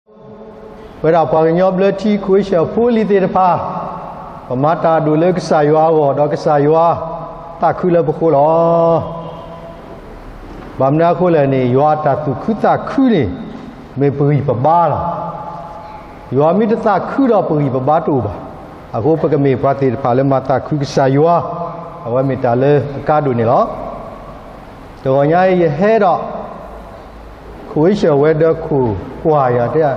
ဝဲဒၣ်ပှၤကညီဘျၢထံခိၣ်အ့ၡၢၣ်ဖိလံၤသ့ၣ်တဖၣ်, ပမၤတၢ်ဒိၣ်လၢကစၢ်ယွၤအဂီၢ် ဒီးကစၢ်ယွၤသးခုလၢပဃိလီၤ. ဘၣ်မနုၤအဃိလဲၣ်န့ၣ် ယွၤအတၢ်သူၣ်ခုသးခုန့ၣ် မ့ၢ်ပဂံၢ်ပဘါလီၤ. ယွၤမ့ၢ်တသးခုဒီးပဂံၢ်ပဘါတအိၣ်ဘၣ်. အဃိပကမ့ၢ်ပှၤသ့ၣ်တဖၣ်လၢမၤသးခုကစၢ်ယွၤ, အဝဲမ့ၢ်တၢ်လၢအကါဒိၣ်န့ၣ်လီၤ. တဂီၤညါအံၤယဟဲဒီး ခိၣ်အ့ၡၢၣ်ဝဲၤဒၢးခိၣ်ကွၢ်ယၤတဲ,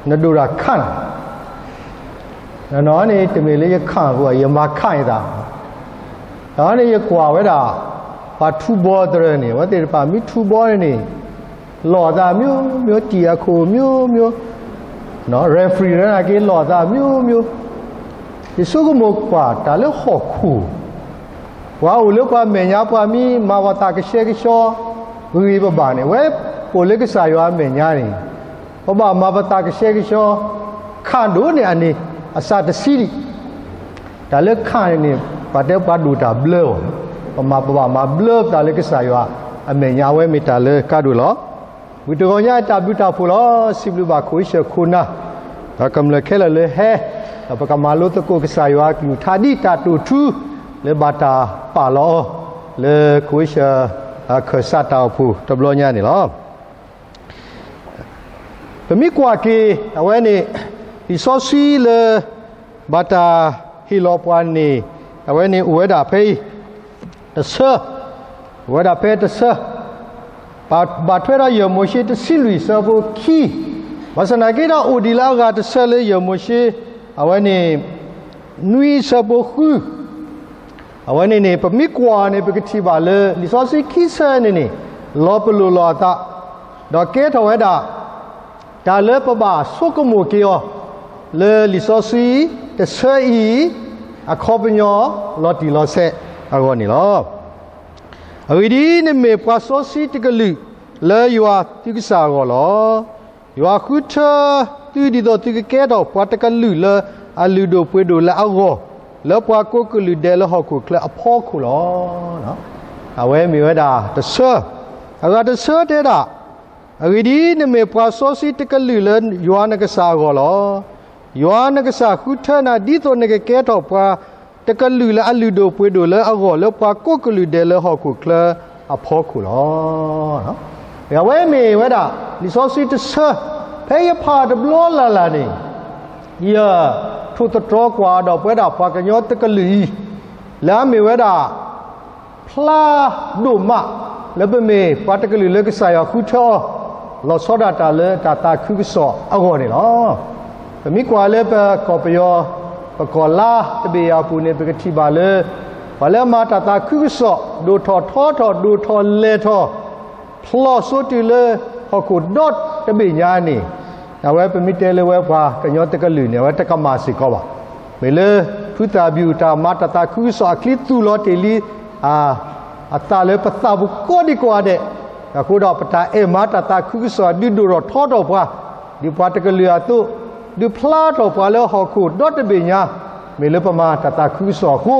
နဒိၣ်တၢ်ခးနၤ, နနီၢ်န့ၣ် တမ့ၢ်လၢယခးအဃိ ယမၤခးယသး, ဒီးန့ၣ်ယကွၢ်ဝဲဒၣ် ပှၤထူဘီသရၢန့ၣ် အဝဲသ့ၣ်တဖၣ်မ့ၢ်ထူဘီန့ၣ်န့ၣ် လီၢ်အသးမျိုးမျိုး တံၢ်အခိၣ်မျိုးမျိုး, referee ရၢနာ်က့ လီၢ်အသးမျိုးမျိုး, ယဆိကမိၣ်ကွၢ်တၢ်လၢဟီၣ်ခိၣ် ပှၤအိၣ်လၢပှၤမဲာ်ညါ ပှၤမ့ၢ်မၤပှၤသးကဆှဲကဆှီ ဂ့ၤဂ့ၤဘၣ်ဘၣ်န့ၣ် ဝဲပအိၣ်လၢကစၢ်ယွၤအမဲာ်ညါန့ၣ် ပဘၣ်မၤပသးကဆှဲကဆှီ, ခးဒိၣ်န့ၣ်အန့ၣ် အစးတဆံဒံး, တၢ်လၢခးန့ၣ်န့ၣ် ပှၤတဲပှၤဒိၣ်တၢ်ဘျၢအီၤ, ပမၤပဘၣ်မၤဘျၢပသးလၢကစၢ်ယွၤအမဲာ်ညါ အဝဲမ့ၢ်တၢ်လၢကါဒိၣ်လီၤ. ဝံၤတဂီၤညါအံၤတၢ်ဘျုးတၢ်ဖှိၣ်လီၤ. စံးဘျုးဘၣ်ခိၣ်အ့ၡၢၣ်ခိၣ်နၢ် ဒီးကမျၢၢ်ခဲလၢာ်လၢဟဲ, ဒီးပကမၤလိသကိးကစၢ်ယွၤအကလုၢ်ကထါဒ်တၢ်တိာ်ထူ လၢဘၣ်တၢ်ပာ်လီၤအီၤ လၢခိၣ်အ့ၡၢၣ်ခၢၣ်စးတၢ်အိၣ်ဖှိၣ်တဘျီညါန့ၣ်လီၤ. ပမ့ၢ်ကွၢ်က့ၤ အဝဲန့ၣ် လံာ်စီဆှံလၢ ဘၣ်တၢ်ဟ့ၣ်လီၤပှၤန့ၣ် အဝဲန့ၣ်အိၣ်ဝဲဒၣ်ဖဲအံၤ တဆၢ, အိၣ်ဝဲဒၣ်ဖဲတဆၢ, ဘၣ်ထွဲဒီးယဲၢ်မိၤၡ့တဆံလွံၢ်ဆၢဖိခံ, ဘၣ်ဆၣ်သနာ်က့ဒီးအိၣ်ဒံးလၢအဂၤတဆၢလၢယဲၢ်မိၤၡ့ အဝဲန့ၣ် နွံဆၢဖိဃု အဝဲန့ၣ်န့ၣ် ပမ့ၢ်ကွၢ်န့ၣ် ပကထံၣ်ဘၣ်လၢ လံာ်စီဆှံခံဆၢန့ၣ်န့ၣ် လီၤပလိာ်လီၤအသး, ဒီးကဲထီၣ်ဝဲဒၣ် တၢ်လၢပဘၣ်ဆိကမိၣ်က့ၤအီၤ လၢလံာ်စီဆှံတဆၢအံၤ အခီပညီလီၤတံၢ်လီၤဆဲးအဂီၢ်န့ၣ်လီၤ. အဂ့ၢ်ဒ်အံၤ, နမ့ၢ်ပှၤစီဆှံတကလုာ်လၢယွၤသုကစၢ်အဂီၢ်လီၤ. ယွၤဃုထၢသုဒ်သိးသုကကဲထီၣ်ပှၤတကလုာ်လၢအလုၢ်ဒိၣ်ပှ့ၤဒိၣ်လၢအဂီၢ်, လၢပှၤကိးကလုာ်ဒဲးလၢဟီၣ်ခိၣ်ချၢအဖီခိၣ်လီၤ. အဝဲမ့ၢ်ဝဲဒၣ်တဆၢ, အဂၤတဆၢတဲဒၣ်, အဂ့ၢ်ဒ်အံၤ, နမ့ၢ်ပှၤစီဆှံတကလုာ်လၢယွၤနကစၢ်အဂီၢ်လီၤ. ယွၤနကစၢ်ဃုထၢနၤဒ်သိးနကကဲထီၣ်ပှၤတကလုာ်လၢအလုၢ်ဒိၣ်ပှ့ၤဒိၣ်လၢအဂီၢ် လၢပှၤကိးကလုာ်ဒဲးလၢဟီၣ်ခိၣ်ချၢအဖီခိၣ်လီၤ. အဝဲမ့ၢ်ဝဲဒၣ် လံာ်စီဆှံတဆၢ, ဖဲယဖးတဘျီလၢ်လၢ်န့ၣ် ယထိၣ်သတြီၤကွၢ်ဒီးပဝဲဒၣ်ပှၤကညီတကလုာ်အံၤ, လၢအမ့ၢ်ဝဲဒၣ် ဖျါဒိၣ်မး လၢပမ့ၢ်ပှၤတကလုာ်လၢကစၢ်ယွၤဃုထၢအီၤ, လီၤဆီဒၣ်တၢ်လၢတၢ်သးခုကစီၣ်အဂီၢ်န့ၣ်လီၤ. ပမ့ၢ်ကွၢ်လၢပကီၢ်ပယီၤ, ပကီၢ်လါတဘ့ၣ်အံၤအပူၤန့ၣ် ပကထံၣ်ဘၣ်လၢ ပှၤလၢအမၤတၢ်သးခုကစီၣ် ဒိၣ်ထီၣ်ထီထီၣ် ဒိၣ်ထီၣ်လဲၢ်ထီၣ် ဖျိစိတုၤလၢဟီၣ်ခိၣ်ဒီတဘ့ၣ်ညါန့ၣ်, အဝဲပမ့ၢ်တဲလၢဝဲပှၤကညီတကလုာ်န့ၣ် အဝဲတကမၣ်စ့ၢ်ကီးဘၣ်. မ့ၢ်လၢဖုသၣ်ဘံၣ်အတၢ်မၤတၢ်သးခုကစီၣ်အချံသူၣ်လီၤတ့ၢ်လံ အသးလၢပသးပူၤကိးဒံကိးဂၤဒဲး, အဃိဒီးပတၢ်အဲၣ်မၤတၢ်သးခုကစီၣ်ဒုးဒိၣ်ထီၣ်ထီထီၣ်ပှၤ, ဒ်ပှၤတကလုာ်အသိး, ဒုးဖျါထီၣ်ပှၤလၢဟီၣ်ခိၣ်ဒီတဘ့ၣ်ညါ, မ့ၢ်လၢပမၤတၢ်သးခုကစီၣ်အဃိ,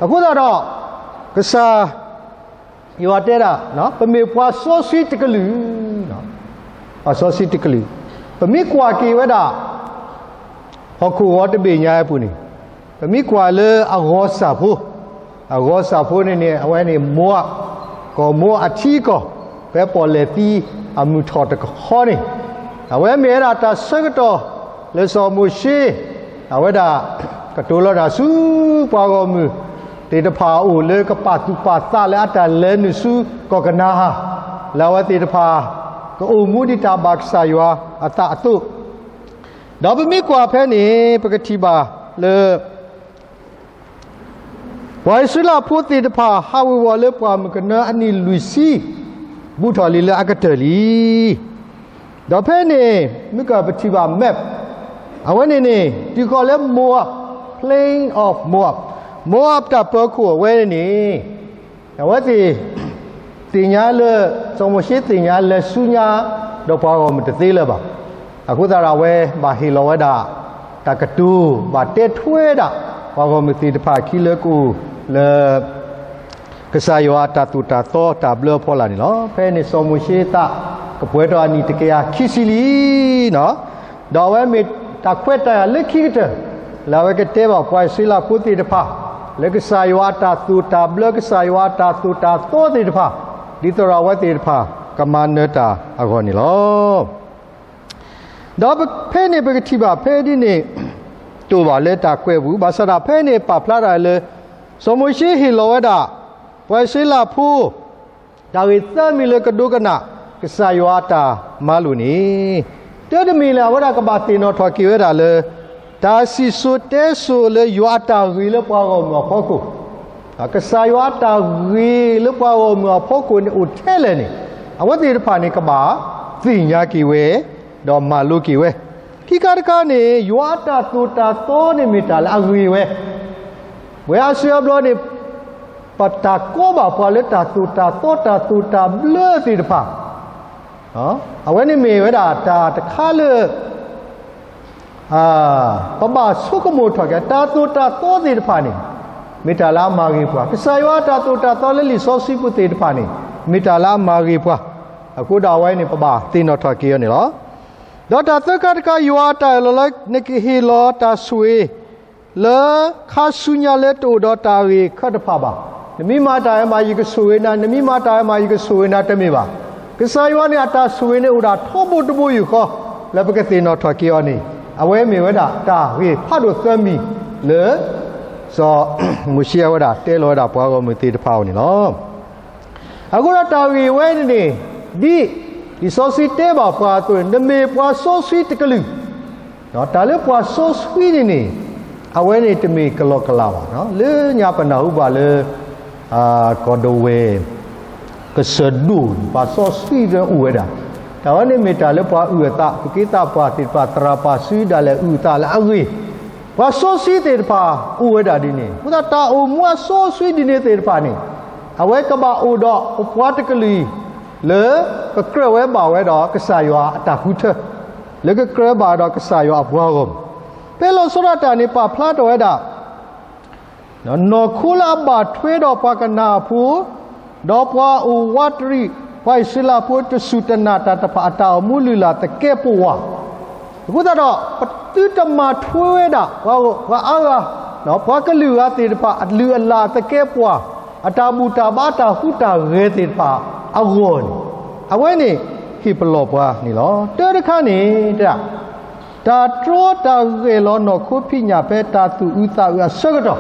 အဃိသတးဒီး ကစၢ် ယွၤတဲဒၣ် ပမ့ၢ်ပှၤစီဆှံတကလုာ်, ပှၤစီဆှံတကလုာ်, ပမ့ၢ်ကွၢ်က့ၤဝဲဒၣ် ဟီၣ်ခိၣ်ဂီၤတဘ့ၣ်ညါအပူၤန့ၣ်, ပမ့ၢ်ကွၢ်လၢအဂီၤစၢ်ဖိ, အဂီၤစၢ်ဖိန့ၣ်န့ၣ် အဝဲန့ၣ်မိၤအၣ်, ကီၢ်မိၤအၣ်အထံအကီၢ်, ဖဲပီၣ်လဲၣ်သံအမုၢ်ထီၣ်တကခီန့ၣ်, အဝဲမ့ၢ်ဝဲဒၣ်တၢ်ဆၢကတီၢ်လၢစီၤမိၤၡ့ အဝဲဒၣ်ကတိၤလီၤတၢ်ဆူပှၤဂီၢ်မုၢ်သ့ၣ်တဖၣ်အအိၣ် လၢကပာ်သူၣ်ပာ်သးလၢအတၢ်လဲၤနုာ်ဆူကီၢ်ကနၤဧၣ်, လၢအဝဲသ့ၣ်တဖၣ် ကအိၣ်မူဒ်တၢ်ဘၣ်ကစၢ်ယွၤအသးအသိး, ဒီးပမ့ၢ်ကွၢ်ဖဲန့ၣ် ပကထံၣ်ဘၣ်လၢ ပှၤအံၣ်စရ့လးဖိသ့ၣ်တဖၣ် ဟးဝ့ၤဝီၤလၢပှၢ်မုၢ်ကနၢအနံၣ်လွံၢ်ဆံ, ဘူးထီၣ်လံလၢအကတၢၢ်လံ. ဒီးဖဲန့ၣ် မ့ၢ်ကပထံၣ်ဘၣ် map အဝဲန့ၣ်န့ၣ် တုၤဃီၤလၢ Moab, Plain of Moab, Moab တၢ်ပၢၤခိၣ်အဝဲန့ၣ်န့ၣ် အဝဲသ့ၣ်သ့ၣ်ညါလၢ စီၤမိၤၡ့သ့ၣ်ညါလဲၤဆူညါ ဒီးပှၤဂီၢ်မုၢ်တသ့လၢၤဘၣ်. အဃိသတးဒီးအဝဲဘၣ်ဟ့ၣ်လီၤဝဲဒၣ် တၢ်ကတိၤ ဘၣ်တဲထွဲဒၣ် ပှၤဂီၢ်မုၢ်သ့ၣ်တဖၣ်အခံလၢကအိၣ်လၢ ကစၢ်ယွၤအတၢ်သိၣ်တၢ်သီတၢ်ဘျၢအဖီလာ်န့ၣ်လီၤ. ဖဲန့ၣ်စီၤမိၤၡ့အသး ကပှဲၤထီၣ်အနံၣ်တကယၤခံဆံလံနီၤ, ဒီးအဝဲမ့ၢ်တၢ်ခွဲးတၢ်ယာ်လၢခံကတၢၢ် လၢအဝဲကတဲဘၣ်ပှၤအံၣ်စရ့လးဖိသ့ၣ်တဖၣ် လၢကစၢ်ယွၤအတၢ်သိၣ်တၢ်ဘျၢ ကစၢ်ယွၤအတၢ်သိၣ်တၢ်သီသ့ၣ်တဖၣ် ဒ်သိးဒီးအဝဲသ့ၣ်တဖၣ် ကမၤနၢၤတၢ်အဂီၢ်န့ၣ်လီၤ. ဒီးဖဲန့ၣ်ပကထံၣ်ဘၣ်ဖဲဒ်န့ၣ် တအိၣ်ဘၣ်လၢတၢ်ကွဲးပူၤ ဘၣ်ဆၣ်ဒၣ်ဖဲန့ၣ်ပာ်ဖျါတၢ်လၢ စီၤမိၤၡ့ဟ့ၣ်လီၤဝဲဒၣ် ပှၤအံၣ်စရ့လးဖိ တၢ်ဂ့ၢ်သၢမံၤလၢကဒိကနၣ် ကစၢ်ယွၤအတၢ်မၤလိာ်န့ၣ်, တၢ်တမံၤလၢအဝဲဒၣ်ကဘၣ်သ့ၣ်နီၣ်ထီၣ်က့ၤဝဲဒၣ်လၢ တၢ်စံၣ်စိၤတဲစိၤလၢယွၤအတၢ်ဂ့ၤလၢပှၤဂီၢ်မုၢ်အဖီခိၣ် ကစၢ်ယွၤအတၢ်ဂ့ၤလၢပှၤဂီၢ်မုၢ်အဖီခိၣ်န့ၣ်အိၣ်ထဲလဲၣ်န့ၣ်, အဝဲသ့ၣ်တဖၣ်န့ၣ် ကဘၣ်သ့ၣ်ညါက့ၤဝဲ ဒီးမၤလိက့ၤဝဲ. ခံခါတခါန့ၣ် ယွၤအတၢ်သိၣ်တၢ်သီန့ၣ်မ့ၢ်တၢ်လၢအဂ့ၤဝဲ, ပဝဲအါစုအါဘျီန့ၣ် ပတၢ်ကိးဘၣ်ပှၤလၢတၢ်သိၣ်တၢ်သီတၢ်သိၣ်တၢ်ဘျၢသ့ၣ်တဖၣ် အဝဲန့ၣ်မ့ၢ်ဝဲဒၣ်တၢ်တခါလၢ ပဘၣ်ဆိကမိၣ်ထီၣ်က့ၤ တၢ်သိၣ်တၢ်သီသ့ၣ်တဖၣ်န့ၣ် မ့ၢ်တၢ်လၢအမၤဂ့ၤပှၤ, ကစၢ်ယွၤအတၢ်သိၣ်တၢ်သီလၢလံာ်စီဆှံပူၤသ့ၣ်တဖၣ်န့ၣ် မ့ၢ်တၢ်လၢအမၤဂ့ၤပှၤ, အဃိဒီးအဝဲန့ၣ် ပဘၣ်သ့ၣ်နီၣ်ထီၣ်က့ၤအီၤန့ၣ်လီၤ. ဒီးတၢ်သၢခါတခါ ယွၤအတၢ်အၢၣ်လီၤလၢနကဟ့ၣ်လီၤတၢ်ဆိၣ်ဂ့ၤ လၢခါဆူညါလၢတအိၣ်ဒီးတၢ်ဂ့ၢ်ခၢၣ်တဖၣ်ဘၣ်. နမ့ၢ်မၤတၢ်အၢမး ယကဆိၣ်ဂ့ၤနၤ, နမ့ၢ်မၤတၢ်အၢမး ယကဆိၣ်ဂ့ၤနၤ တမ့ၢ်ဘၣ်. ကစၢ်ယွၤန့ၣ် အတၢ်ဆိၣ်ဂ့ၤန့ၣ်အိၣ်ဒၣ်ထီဘိတဘိယူၢ်ဃီ လၢပကသ့ၣ်နီၣ်ထီၣ်က့ၤအီၤန့ၣ် အဝဲမ့ၢ်ဝဲဒၣ်တၢ်ဂ့ၢ်ဖးဒိၣ်သၢမံၤလၢ စီၤမိၤၡ့အဝဲဒၣ်တဲလီၤဝဲဒၣ်ပှၤဂီၢ်မုၢ်သ့ၣ်တဖၣ်အအိၣ်န့ၣ်လီၤ. အဃိဒီးတၢ်ဂ့ၢ်ဝဲန့ၣ်န့ၣ် ဒ်လံာ်စီဆှံတဲဘၣ်ပှၤအသိးန့ၣ် နမ့ၢ်ပှၤစီဆှံတကလုာ်, တၢ်လၢပှၤစီဆှံန့ၣ်န့ၣ် အဝဲန့ၣ်တမ့ၢ်ကလီကလီဘၣ်. လၢညါပနၢ်ဟူဘၣ်လၢ ကီၢ်ဒဝဲၢ် ကစၢၢ်ဒိၣ် ပှၤစီဆှံဒီးအိၣ်ဝဲဒၣ်, တၢ်ဝဲန့ၣ်မ့ၢ်တၢ်လၢပှၤအုၣ်အသး ပက့သးပှၢ်သ့ၣ်တဖၣ် သရၣ်ပာ်စုဒၣ်လဲာ်အုၣ်အသးလၢအဂ့ၤ, ပှၤစီဆှံသ့ၣ်တဖၣ်အိၣ်ဝဲဒၣ်ဒ်န့ၣ် အဃိသတးတၢ်အိၣ်မူအစီဆှံဒ်န့ၣ်သ့ၣ်တဖၣ်န့ၣ် အဝဲကဘၣ်အိၣ်ဒီးပပှၤတကလုာ်အံၤ လၢကကြၢးဝဲဘၣ်ဝဲဒီးကစၢ်ယွၤအတၢ်ဃုထၢ, လၢကကြၢးဘၣ်ဒီးကစၢ်ယွၤအပှၤဂီၢ်မုၢ်, ဖဲလီၤဆီဒၣ်တၢ်န့ၣ်ပာ်ဖျါထီၣ်ဝဲဒၣ် နီၢ်ခိလၢအဘၣ်ထွဲဒီးပှၤကနၤအဖိ, ဒီးပှၤအိၣ်ဝးတရံး ပှၤအံၣ်စရ့လးဖိတစူၢ်တနာ်တၢ်တဖၣ်အတၢ်အိၣ်မူလုၢ်လၢ်သကဲးပဝး, အဃိသတးဒီး ပသုတမၤထွဲဝဲဒၣ် ပှၤအါဂၤ ပှၤကလုာ်ဂၤသ့ၣ်တဖၣ် အလုၢ်အလၢ်အသကဲးပဝး အတၢ်ဘူၣ်တၢ်ဘါတၢ်ဟူးတၢ်ဂဲၤသ့ၣ်တဖၣ်အဂီၢ်န့ၣ်, အဝဲန့ၣ်ဟ့ၣ်ပလီၢ်ပှၤန့ၣ်လီၤ. တၢတခါန့ၣ် တၢ်တြီတၢ်ဂဲၤလီၤနီၢ်ခိဖံးညၣ်ဖဲတၢ်သူၣ်အုးသးအုးအဆၢကတီၢ်,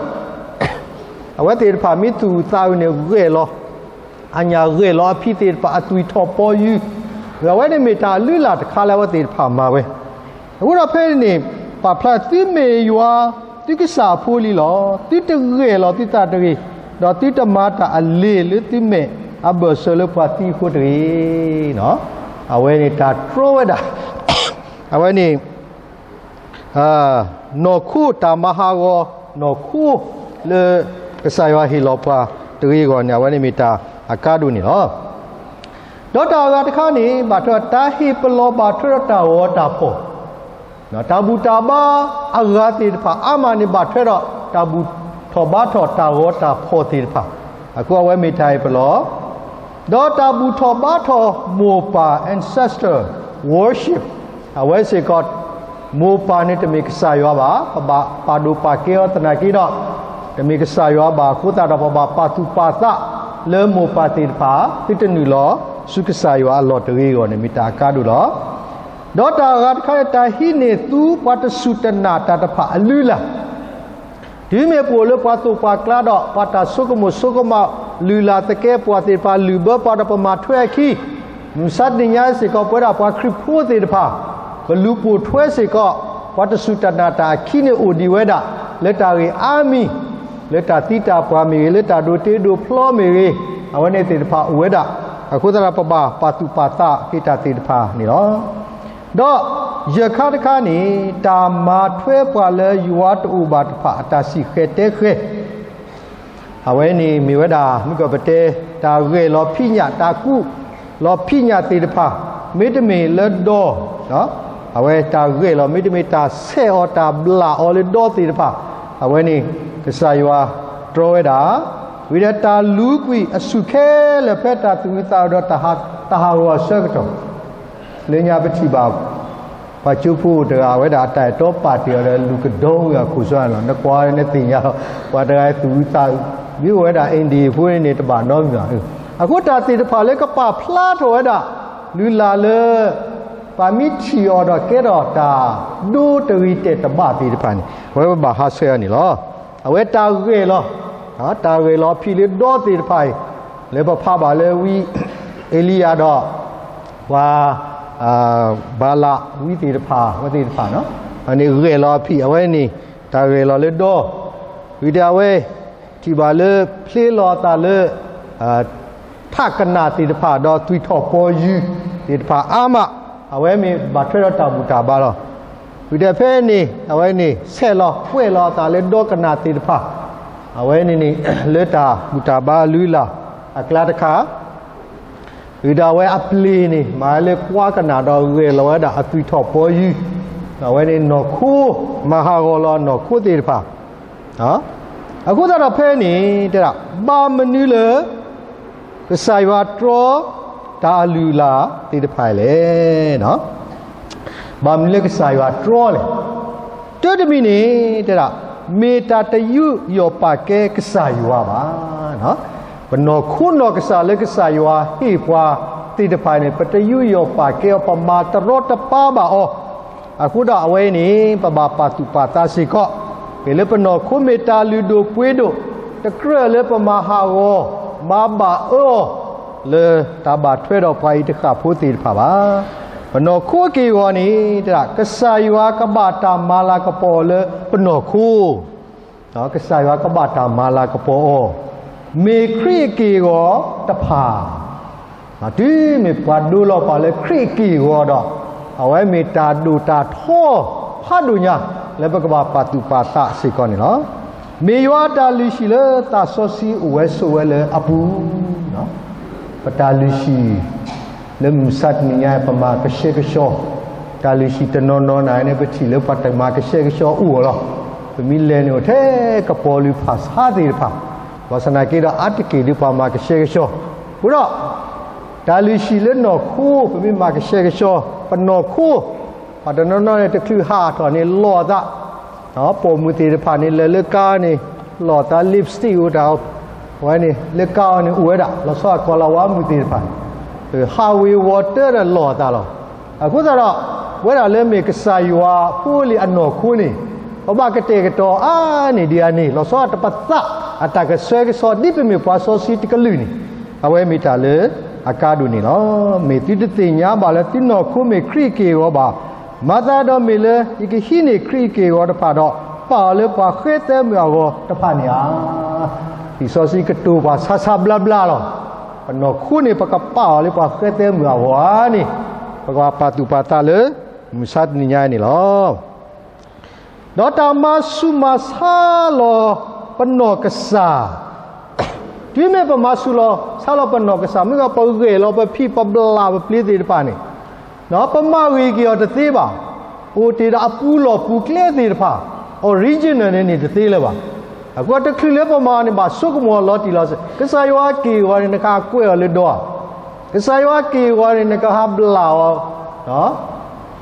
အဝဲသ့ၣ်တဖၣ်မ့ၢ်သူၣ်အုးသးအုးန့ၣ် ဂဲၤလီၤ အညၣ်ဂဲၤလီၤအဖံသ့ၣ်တဖၣ် အသွံၣ်ထီၣ်ပီယုၢ်, အဝဲန့ၣ်မ့ၢ်တၢ်လုၢ်လၢ်တခါလၢအဝဲသ့ၣ်တဖၣ်မၤဝဲ, အဃိဒီးဖဲန့ၣ် ပာ်ဖျါသုမ့ၢ်ယွၤ သုကစၢ်အဖိလံလီၤ. သုတဂဲၤလီၤသုသးတဂ့ၤ, ဒီးသုတမၤတၢ်အလ့ၣ်လၢသုမဲာ်အဘၢၣ်စၢၤလၢပှၤသံအဃိတဂ့ၤ. အဝဲန့ၣ်တၢ်တြီဝဲဒၣ် အဝဲန့ၣ် နီၢ်ခိတၢ်မၤဟးဂီၤ နီၢ်ခိလၢ ကစၢ်ယွၤဟ့ၣ်လီၤပှၤတဂ့ၤအဂီၢ်န့ၣ် အဝဲန့ၣ်မ့ၢ်တၢ်အကါဒိၣ်န့ၣ်လီၤ. ဒီးတၢ်အဂၤတခါန့ၣ် ဘၣ်ထွဲတၢ်ဟ့ၣ်ပလီၢ်ဘၣ်ထွဲဒီးတၢ်ဂီၤတၢ်ဖီၣ်, တၢ်ဘူၣ်တၢ်ဘါအဂၤသ့ၣ်တဖၣ် အါမးန့ၣ်ဘၣ်ထွဲဒီးတၢ်ဘူၣ်ထီၣ်ဘါထီၣ်တၢ်ဂီၤတၢ်ဖီၣ်သ့ၣ်တဖၣ်, အဃိအဝဲမ့ၢ်တၢ်ဟ့ၣ်ပလီၢ် ဒီးတၢ်ဘူၣ်ထီၣ်ဘါထီၣ်မိၢ်ပၢ် ancestor worship အဝဲစ့ၢ်ကီး မိၢ်ပၢ်န့ၣ်တမ့ၢ်ကစၢ်ယွၤဘၣ်, ပဘၣ်ပာ်ဒိၣ်ပာ်ကဲအီၤသနာ်က့ဒီး တမ့ၢ်ကစၢ်ယွၤဘၣ် အဃိသတးဒီးပဘၣ်ပာ်သူၣ်ပာ်သးလၢမိၢ်ပၢ်သ့ၣ်တဖၣ် သုတနုာ်လီၤဆူကစၢ်ယွၤအလီၢ်တဂ့ၤအဂီၢ်န့ၣ် မ့ၢ်တၢ်အကါဒိၣ်လီၤ. ဒီးတၢ်အဂၤတခါန့ၣ် တၢ်ဟံးန့ၢ်သူပှၤတစူၢ်တနာ်တၢ်တဖၣ်အလုၢ်အလၢ် တုၤမ့ၢ်ပအိၣ်လၢပှၤသိၣ်ပှၤကျါဒီး ပှၤတၢ်ဆိကမိၣ်ဆိကမး လုၢ်လၢ်သကဲးပဝးသ့ၣ်တဖၣ် လုၢ်ဘၢပှၤဒီးပမၤထွဲအခံ, မုၢ်မဆါတနံၤညါစ့ၢ်ကီး ပဝဲဒၣ်ပှၤခရံာ်ဖိသ့ၣ်တဖၣ် ပလူၤပိာ်ထွဲစ့ၢ်ကီး ပှၤတစူၢ်တနာ်တၢ်အခံန့ၣ်အိၣ်ဒံးဝဲဒၣ် လၢတၢ်ဂ့ၢ်အါမံၤ, လၢတၢ်သံတၢ်ပှၢ်မ့ၢ်ဂ့ၤ, လၢတၢ်ဒိးတ့ဒိးဖျီမ့ၢ်ဂ့ၤ, အဝဲန့ၣ်သ့ၣ်တဖၣ်အိၣ်ဝဲဒၣ်. အဃိသတးဒီးပဘၣ်ပာ်သူၣ်ပာ်သးက့ၤတၢ်သ့ၣ်တဖၣ်န့ၣ်လီၤ. ဒီးယဲၢ်ခါတခါန့ၣ် တၢ်မၤထွဲပှၤလၢယွၤတအိၣ်ဘၣ်တဖၣ်အတၢ်စံၣ်ဃဲၤတဲဃဲၤ အဝဲန့ၣ်မ့ၢ်ဝဲဒၣ် မုၢ်ကီၢ်ပတဲ တၢ်ဂဲၤလီၤဖံးညၣ် တၢ်ကူးလီၤဖံးညၣ်သ့ၣ်တဖၣ် မ့တမ့ၢ်လၢဒီ အဝဲတၢ်ဂဲၤလီၤ မ့တမ့ၢ်တၢ်ဆဲးအီၤ တၢ်ဘျၣ်အီၤလၢဒီသ့ၣ်တဖၣ် အဝဲန့ၣ် ကစၢ်ယွၤတြီဝဲဒၣ် ဝံၤဒီးတၢ်လူၤကွံာ်အဆူၣ်ခဲလၢာ်ဖဲတၢ်သူၣ်အုးသးအုးဒီး တၢ်ဟးဂီၤအဆၢကတီၢ်, လၢညါပထံၣ်ဘၣ် ပှၤကၠိဖိတဂၤ အဝဲဒၣ်အတၢ်အဲၣ်တီပာ်တ့ၢ်အီၤဒီးလူၤကဒီဝံၤအခိၣ်ဆါန့ၣ်လီၤ. နကွၢ်န့ၣ်သ့ၣ်ညါလီၤ, ပှၤတဂၤသူၣ်အုးသးအုး, မ့ၢ်အိၣ်ဝဲဒၣ် India ဖိန့ၣ် တဘၣ်နီတမံၤဘၣ်. အဃိတၢ်သ့ၣ်တဖၣ်လၢကပာ်ဖျါထီၣ်ဝဲဒၣ် လုၢ်လၢ်လၢ ပမ့ၢ်ထံၣ်အီၤဒီးကဲထီၣ်တၢ်ဒိတဂ့ၤတဲာ်တဘၣ်သ့ၣ်တဖၣ်န့ၣ် အဝဲပဘၣ်ဟးဆှဲးအီၤန့ၣ်လီၤ. အဝဲတၢ်ဂဲၤလီၤ, တၢ်ဂဲၤလီၤအဖံးလၢဒီသ့ၣ်တဖၣ်အံၤ, လၢပဖးဘၣ်လၢဝံအ့လံယၤဒီး ပှၤ ဘၤလးဝံသ့ၣ်တဖၣ် အဝဲသ့ၣ်တဖၣ်န့ၣ် အန့ၣ်ဂဲၤလီၤအဖံး အဝဲန့ၣ် တၢ်ဂဲၤလီၤလၢဒီ, ဝံၤဒီးအဝဲ ထံၣ်ဘၣ်လၢဖျ့လီၤအသးလၢ ထးကနၣ်သ့ၣ်တဖၣ် ဒီးသွံၣ်ထီၣ်ပီယူၤသ့ၣ်တဖၣ်အါမး, အဝဲမ့ၢ်ဘၣ်ထွဲဒီးတၢ်ဘူၣ်တၢ်ဘါလီၤ. ဝံၤဒီးဖဲန့ၣ် အဝဲန့ၣ် ဆဲးလီၤကွဲးလီၤအသးလၢဒီကနၣ်သ့ၣ်တဖၣ်, အဝဲန့ၣ်န့ၣ် လၢတၢ်ဘူၣ်တၢ်ဘါအလုၢ်အလၢ်အကျါတခါ ဝံၤဒီးအဝဲအပျ့ၤန့ၣ် မၤလၢကွါကနၣ်ဒီးဂဲၤလီၤဝဲဒၣ်အသွံၣ်ထီၣ်ပီယူၤ, အဝဲန့ၣ်နီၢ်ခိ မၤဟးဂီၤလီၤအနီၢ်ခိသ့ၣ်တဖၣ်. အဃိသတးဒီးဖဲန့ၣ် တဲဒၣ် ဘၣ်မနုၤလၢ ကစၢ်ယွၤတြီ တၢ်အလုၢ်အလၢ်သ့ၣ်တဖၣ်လဲၣ်. ဘၣ်မနုၤလၢကစၢ်ယွၤတြီလဲၣ်. တၢ်တမံၤန့ၣ် တဲဒၣ် မ့ၢ်တၢ်တယူးယီၣ်ပာ်ကဲကစၢ်ယွၤဘၣ်. ပနီၢ်ခိနီၢ်ကစၢ်လၢကစၢ်ယွၤဟ့ၣ်ပှၤသ့ၣ်တဖၣ်န့ၣ် ပတယူးယီၣ်ပာ်ကဲအီၤ ပမၤတရီတပါဘၣ်အီၤ. အဃိဒီးအဝဲန့ၣ် ပဘၣ်ပာ်သူၣ်ပာ်သးစ့ၢ်ကီး, မ့ၢ်လၢပနီၢ်ခိမ့ၢ်တၢ်လုၢ်ဒိၣ်ပှ့ၤဒိၣ်, တကြၢးလၢပမၤဟးဂီၤ မၤဘၣ်အၢအီၤ လၢတၢ်ဘၣ်ထွဲဒီးပှၤအံၤတဃၣ်ဖိသ့ၣ်တဖၣ်ဘၣ်. ပနီၢ်ခိအက့ၢ်အဂီၤန့ၣ် တဲဒၣ် ကစၢ်ယွၤကဘၣ်တၢ်မၤလၤကပီၤအီၤလၢပနီၢ်ခိ ကစၢ်ယွၤကဘၣ်တၢ်မၤလၤကပီၤအီၤ, မ့ၢ်ခရံာ်အက့ၢ်အဂီၤတဖၣ်. တုၤမ့ၢ်ပှၤဒိလီၤပှၤလၢခရံာ်အက့ၢ်အဂီၤဒီး အဝဲမ့ၢ်တၢ်ဒိၣ်တၢ်ထီဖးဒိၣ်ညါ လၢပကဘၣ်ပာ်သူၣ်ပာ်သးစ့ၢ်ကီးန့ၣ်လီၤ. မ့ၢ်ယွၤအတၢ်လုၢ်ဟံၣ်လၢသးစီဆှံအိၣ်ဝဲဆိးဝဲလၢအပူၤ ပတၢ်လုၢ်ဟံၣ် လၢမုၢ်မဆါတနံၤညါ ပမၤကဆှဲကဆှီ, တၢ်လုၢ်ဟံၣ်တနီၤနီၤန့ၣ် ပထံၣ်လၢပှၤတမၤကဆှဲကဆှီအိၣ်အီၤလီၤ. ပမ့ၢ်လဲၤန့ၣ်အိၣ်ထဲကပီၤလုၢ်ဖးဆါသ့ၣ်တဖၣ်, ဘၣ်ဆၣ်သနာ်က့ဒီးအါတက့ၢ်ဒီးပှၤမၤကဆှဲကဆှီ, အဃိဒီး တၢ်လုၢ်ဟံၣ်လၢနီၢ်ခိ ပမ့ၢ်မၤကဆှဲကဆှီ ပနီၢ်ခိ ပှၤတနီၤနီၤန့ၣ် တချုးဟးထီၣ်န့ၣ်လီၤအသး ပိာ်မုၣ်သ့ၣ်တဖၣ်န့ၣ် လဲၤလၢကါန့ၣ် လီၤသး lipstick အိၣ်တၢ်, အဝဲန့ၣ် လၢကါအီၤန့ၣ် အိၣ်ဝဲဒၣ် လီၤဆီအကီၤလၤဝါမုၣ်သ့ၣ်တဖၣ်န့ၣ် ဟးဝ့ၤဝီၤတၢ်ဒီးလီၤအသးလီၤ. အဃိသတးဒီး ပဝဲဒၣ်လၢမ့ၢ်ကစၢ်ယွၤဖိလံၤအနီၢ်ခိန့ၣ် ပဘၣ်ကတဲာ်ကတီၤအါန့ၢ်ဒံးအန့ၣ် လီၤဆီတပသးအတၢ်ကဆှဲကဆှီ ဒ်ပမ့ၢ်ပှၤစီဆှံတကလုာ်န့ၣ် အဝဲမ့ၢ်တၢ်လၢအကါဒိၣ်န့ၣ်လီၤ. မ့ၢ်သုတသ့ၣ်ညါဘၣ်လၢသုနီၢ်ခိမ့ၢ်ခရံာ်အက့ၢ်အဂီၤဘၣ်. မၤသးဒီးမ့ၢ်လၢ ယကဟံးန့ၢ်ခရံာ်အက့ၢ်အဂီၤတဖၣ်ဒီး ပာ်အီၤလၢပှၤဃဲသဲမုၣ်အဂီၤတဖၣ်န့ၣ်ဧါ. လံာ်စီဆှံကတိၤပှၤဆါဆါဘျါဘျါလီၤ. ပနီၢ်ခိန့ၣ် ပကပာ်အီၤလၢပှၤဃဲသဲမုၣ်အဂီၤဧါန့ၣ် ပကဘၣ်ပာ်သူၣ်ပာ်သးလၢ မုၢ်မဆါတနံၤညါအံၤန့ၣ်လီၤ. ဒီးတၢ်မၤဆူၣ်မၤဆါလီၤပနီၢ်ကစၢ် တုၤမ့ၢ်ပမၤဆူၣ်လီၤဆါလီၤပနီၢ်ကစၢ် မ့ၢ်ဂ့ၤပဂဲၤလီၤပဖံးပဘျၣ်ပပျ့ၤသ့ၣ်တဖၣ်န့ၣ် ပမၤဂ့ၤက့ၤအီၤတသ့ဘၣ်. အိၣ်တ့ၢ်ဒီးအပူၤလီၢ်ပူၤကျဲသ့ၣ်တဖၣ် original န့ၣ်န့ၣ်တသ့လၢၤဘၣ်. အဃိတချုးလၢပမၤန့ၣ် ဘၣ်ဆိကမိၣ်အီၤလီၤတံၢ်လီၤဆဲး ကစၢ်ယွၤအက့ၢ်အဂီၤန့ၣ် နကဟးကွဲးအီၤလၢဒီဧါ. ကစၢ်ယွၤအက့ၢ်အဂီၤန့ၣ် နကဟးဘျၣ်အီၤ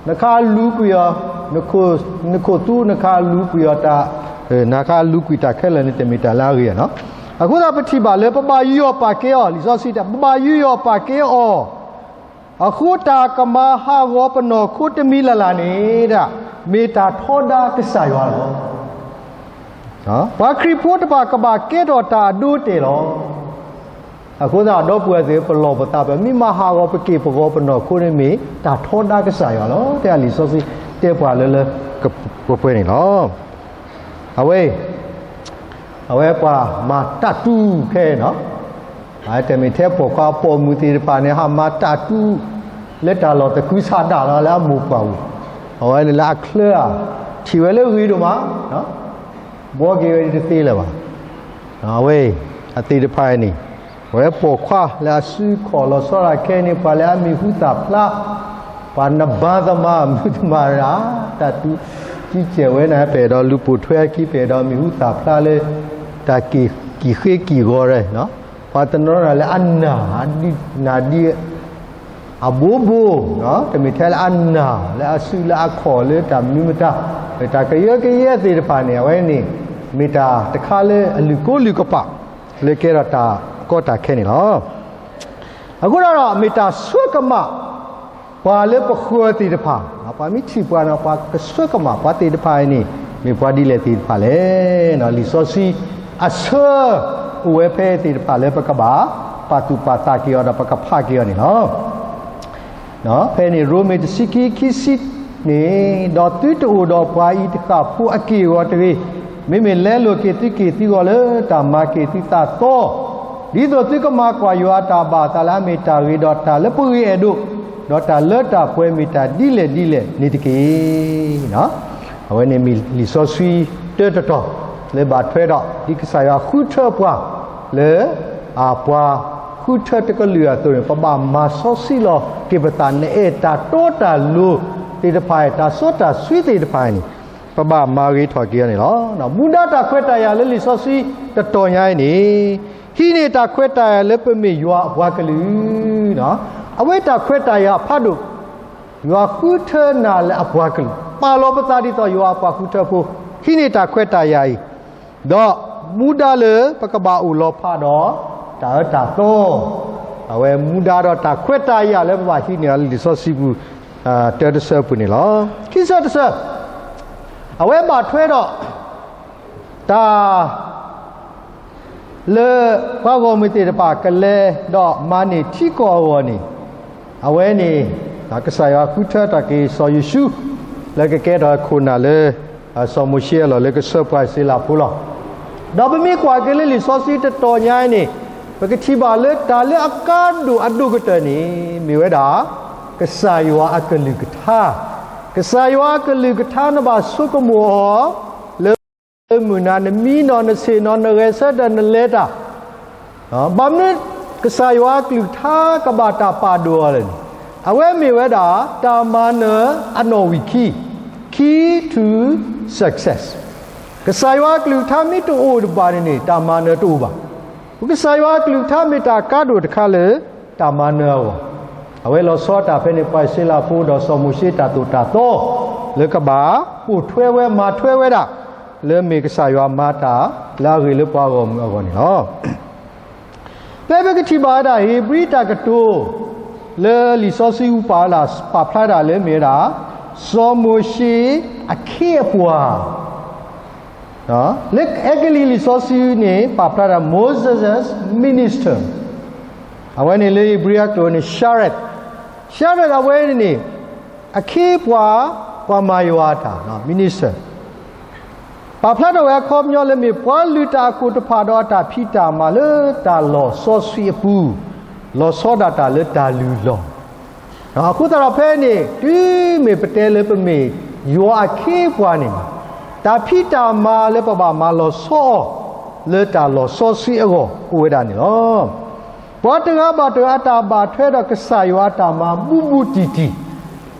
နကဟးလူၤကွံာ်အီၤ နခိၣ်သူ နကဟးလူၤကွံာ်အီၤတၢ် နကဟးလူၤကွံာ်တၢ်ခဲလၢာ်န့ၣ် တမ့ၢ်တၢ်လၢအဂ့ၤဧါ. အဃိသတးပထံၣ်ဘၣ်လၢပဘၣ်ယူးယီၣ်ပာ်ကဲအီၤ လံာ်စီဆှံတဲ ပဘၣ်ယူးယီၣ်ပာ်ကဲအီၤ အဃိတၢ်ကမၤဟးဂီၤပနီၢ်ခိတမံၤလၢ်လၢ်န့ၣ် မ့ၢ်တၢ်ထီဒါကစၢ်ယွၤလီၤ. ပှၤခရံာ်ဖိတဖၣ်ကဘၣ်ကဲထီၣ်တၢ်အဒိအတဲာ်လီၤ. အဃိသတးဒီပုၢ်ဝဲၢ်သ့ၣ် ပလီၢ်ပသး ပမ့ၢ်မၤဟးဂီၤပက့ၢ်ပဂီၤပနီၢ်ခိန့ၣ်မ့ၢ်တၢ်ထီဒါကစၢ်ယွၤလီၤ. တဲလံာ်စီဆှံတဲပှၤလၢလၢပှဲၤပှဲၤန့ၣ်လီၤ. အဝဲ အဝဲပှၤမၤတၢ်တူၢ်ခဲအံၤနီၤ, တမ့ၢ်ထဲပိာ်ခွါပိာ်မုၣ်သ့ၣ်တဖၣ်န့ၣ် ဟးမၤတၢ်တူၢ် လၢတၢ်လီၢ်သကုၤဆးဒးလီၤ လၢအမိၢ်ပှၢ်ပူၤ, အဝဲန့ၣ်လၢအချၢဧါ, ထံၣ်ဝဲလၢဂ့ၤဒိၣ်မး, ဘှီက့ၤဝဲဒ်တသ့လၢၤဘၣ်. အဝဲ အသ့ၣ်တဖၣ်အံၤန့ၣ် အဝဲပိာ်ခွါလၢအစုခီၣ်လီၤဆီဒၣ်ခဲအံၤန့ၣ် ပှၤလၢအမံၤဟူသၣ်ဖျါ, ပှၤနဘါသမါမုၣ်သမါရၣ် တၢ်တူၢ်ကံကဲးဝဲန့ၣ် ပအဲၣ်ဒိးလူၤပိာ်ထွဲအခံ ပအဲၣ်ဒိးမံၤဟူသၣ်ဖျါလၢ တၢ်က့ၢ် ကံၣ်ဃ့ကံၣ်ဂီၤ, ပှၤတနီၤနီၤလၢအနၢ်, နၢ်ဒံး အဘိဘိ, တမ့ၢ်ထဲလၢအနၢ် လၢအစုလၢအခီၣ်လၢတၢ်မနုၤမတၤ, မ့ၢ်တၢ်ကယၢကယဲသ့ၣ်တဖၣ်န့ၣ် အဝဲန့ၣ် မ့ၢ်တၢ်တခါလၢအလုၢ်ကိလုၢ်ကပာ် လၢကဲထီၣ်တၢ်ကီတၢ်ခဲန့ၣ်လီၤ. အဃိဒီး မ့ၢ်တၢ်ဆှၢကမၣ် ပှၤလၢပဃၢၤသ့ၣ်တဖၣ်, ပှၤမ့ၢ်ထံၣ်ပှၤန့ၣ် ပှၤကဆှၢကမၣ်ပှၤသ့ၣ်တဖၣ်အံၤန့ၣ် မ့ၢ်ပှၤဒ်လဲၣ်သ့ၣ်တဖၣ်လဲၣ်. လံာ်စီဆှံအဆၢအိၣ်ဝဲဖဲသ့ၣ်တဖၣ်လၢပကဘၣ်ပာ်သူၣ်ပာ်သးက့ၤအီၤဒီးပကဖးက့ၤအီၤန့ၣ်လီၤ. ဖဲန့ၣ် ရိမ့ၤတဆံခံ ခံဆံန့ၣ်, ဒီးသုတအိၣ်ဒီးပှၤအံၤတဃၣ်ဖိအက့ၢ်အဂီၤတဂ့ၤ, မ့မ့ၢ်လဲလိာ်က့ၤသုက့ၢ်သုဂီၤလၢတၢ်မၤက့ၤသုသးသီ, ဒ်သိးသုကမၤကွၢ်ယွၤအတၢ်ဘၣ်အသးလၢအမ့ၢ်တၢ်ဂ့ၤဒီးတၢ်လၢပဂ့ၤအဲၣ်ဒိး, ဒီးတၢ်လၢတၢ်ပှဲၤမ့ၢ်တၢ်ဒ်လဲၣ်ဒ်လဲၣ်န့ၣ်တက့ၢ်. အဝဲန့ၣ်မ့ၢ်လံာ်စီဆှံတၢတတီၤ လၢဘၣ်ထွဲဒီး ဒ်ကစၢ်ယွၤဃုထၢပှၤ လၢ ပှၤဃုထၢတကလုာ်အသိးန့ၣ် ပဘၣ်မၤစီဆှံလီၤက့ၤပသး နအဲၣ်တၢ်တီတၢ်လိၤသ့ၣ်တဖၣ်, တၢ်စီတၢ်ဆှံသ့ၣ်တဖၣ်န့ၣ် ပဘၣ်မၤဂ့ၤထီၣ်က့ၤအီၤန့ၣ်လီၤ. မူဒါတၢ်ခွဲးတၢ်ယာ်လၢလံာ်စီဆှံတတီၤညါအံၤန့ၣ်, ဟံးန့ၢ်တၢ်ခွဲးတၢ်ယာ်လၢပမ့ၢ်ယွၤအပှၤကလုာ်, အဝဲတၢ်ခွဲးတၢ်ယာ်ဖးဒိၣ် ယွၤဃုထၢနၤလၢအပှၤကလုာ်, ပာ်လီၤပသးဒ်သိးယွၤအပှၤဃုထၢဖိ, ဟံးန့ၢ်တၢ်ခွဲးတၢ်ယာ်အံၤ, ဒီးမူဒါလၢပကဘၣ်အိၣ်လီၤဖးဒီးတၢ်အၢတၢ်သီ, အဝဲမူဒါဒီးတၢ်ခွဲးတၢ်ယာ်လၢပဘၣ်ဟံးန့ၢ်အီၤလၢလံာ်စီဆှံပူၤ တၢတဆၢပူၤန့ၣ်လီၤ. ခံဆၢတဆၢ, အဝဲဘၣ်ထွဲဒီး တၢ် လၢပှၤဂီၢ်မုၢ်သ့ၣ်တဖၣ်ကလဲၤဒီးမၤန့ၢ်ထံကီၢ်အဂီၢ်န့ၣ်, အဝဲန့ၣ် ကစၢ်ယွၤဃုထၢထီၣ်က့ၤစီၤယိၤၡူး လၢကကဲထီၣ်ခိၣ်နၢ်လၢ စီၤမိၤၡ့အလီၢ်လၢကဆှၢပှၤအံၣ်စရ့လးဖိလီၤ. ဒီးပမ့ၢ်ကွၢ်က့ၤလၢလံာ်စီဆှံတတီၤညါအံၤန့ၣ်, ပကထံၣ်ဘၣ်လၢတၢ်လၢအကါဒိၣ်အဒိၣ်ကတၢၢ်န့ၣ် မ့ၢ်ဝဲဒၣ် ကစၢ်ယွၤအကလုၢ်ကထါ, ကစၢ်ယွၤအကလုၢ်ကထါနဘၣ်ဆိကမိၣ်အီၤ လၢ မုၢ်နၤနမံနီၤနဆ့ၣ်နီၤနဂဲၤဆၢထၢၣ်နလဲၤတၢ်, ဘၣ်မနုၤ ကစၢ်ယွၤအကလုၢ်ကထါကဘၣ်တၢ်ပာ်ဒိၣ်အီၤလဲၣ်န့ၣ်, အဝဲမ့ၢ်ဝဲဒၣ် တၢ်မၤနၢၤအနီၣ်ဝံာ်ခံ, key to success. ကစၢ်ယွၤအကလုၢ်ကထါမ့ၢ်တအိၣ်တဘၣ်န့ၣ်န့ၣ် တၢ်မၤနၢၤတအိၣ်ဘၣ်. ကစၢ်ယွၤအကလုၢ်ကထါမ့ၢ်တၢ်ကါဒိၣ်တခါလၢ တၢ်မၤနၢၤအဂီၢ်, အဝဲလီၤဆီတၢ်ဖဲန့ၣ် ပှၤအံၣ်စရ့လးဖိဒီးစီၤမိၤၡ့တၢ်သိၣ်တၢ်သီ လၢကဘၣ်ပိာ်ထွဲဝဲမၤထွဲဝဲဒၣ် လၢမ့ၢ်ကစၢ်ယွၤမၤတၢ်လၢအဂ့ၤလၢပှၤဂီၢ်မုၢ်အဂီၢ်န့ၣ်လီၤ. ဖဲပကထံၣ်ဘၣ်ဝဲဒၣ်ဧ့ၤဘြံၤတၢ်ကတိၤ လၢလံာ်စီဆှံပာ်ဝဲဒၣ် ပာ်ဖျါဒၣ်လၢမ့ၢ်ဝဲဒၣ် စီၤမိၤၡ့အခ့အပှၤ လၢအဲကလံးလံာ်စီဆှံန့ၣ် ပာ်ဖျါဒၣ် Moses' minister, အဝဲန့ၣ်လၢဧ့ၤဘြံၤအကျိာ်န့ၣ် shepherd, shepherd အဝဲန့ၣ်န့ၣ် အခ့အပှၤ ပှၤမၤယွၤအတၢ် minister ပာ်ဖျါထီၣ်ဝဲအခီပညီလၢမ့ၢ်ပှၤလုၢ်တၢ်အခိၣ်တဖၣ်ဒီးအတၢ်ဖံးတၢ်မၤလၢတၢ်လီၢ်စီဆှံအပူၤ, လီၤဆီဒၣ်တၢ်လၢတၢ်လုၢ်လီၢ် အဃိသတးဒီးဖဲန့ၣ် တုၤမ့ၢ်ပတဲလၢပမ့ၢ်ယွၤအခ့အပှၤန့ၣ်, တၢ်ဖံးတၢ်မၤလၢပဘၣ်မၤလီၤဆီအီၤ လၢတၢ်လီၢ်စီဆှံအဂီၢ်အိၣ်ဝဲဒၣ်န့ၣ်လီၤ. ပှၤတဂၤဘၣ်တဂၤအတၢ်ဘၣ်ထွဲဒီးကစၢ်ယွၤအတၢ်မၤဘူးဘူးတံၢ်တံၢ်,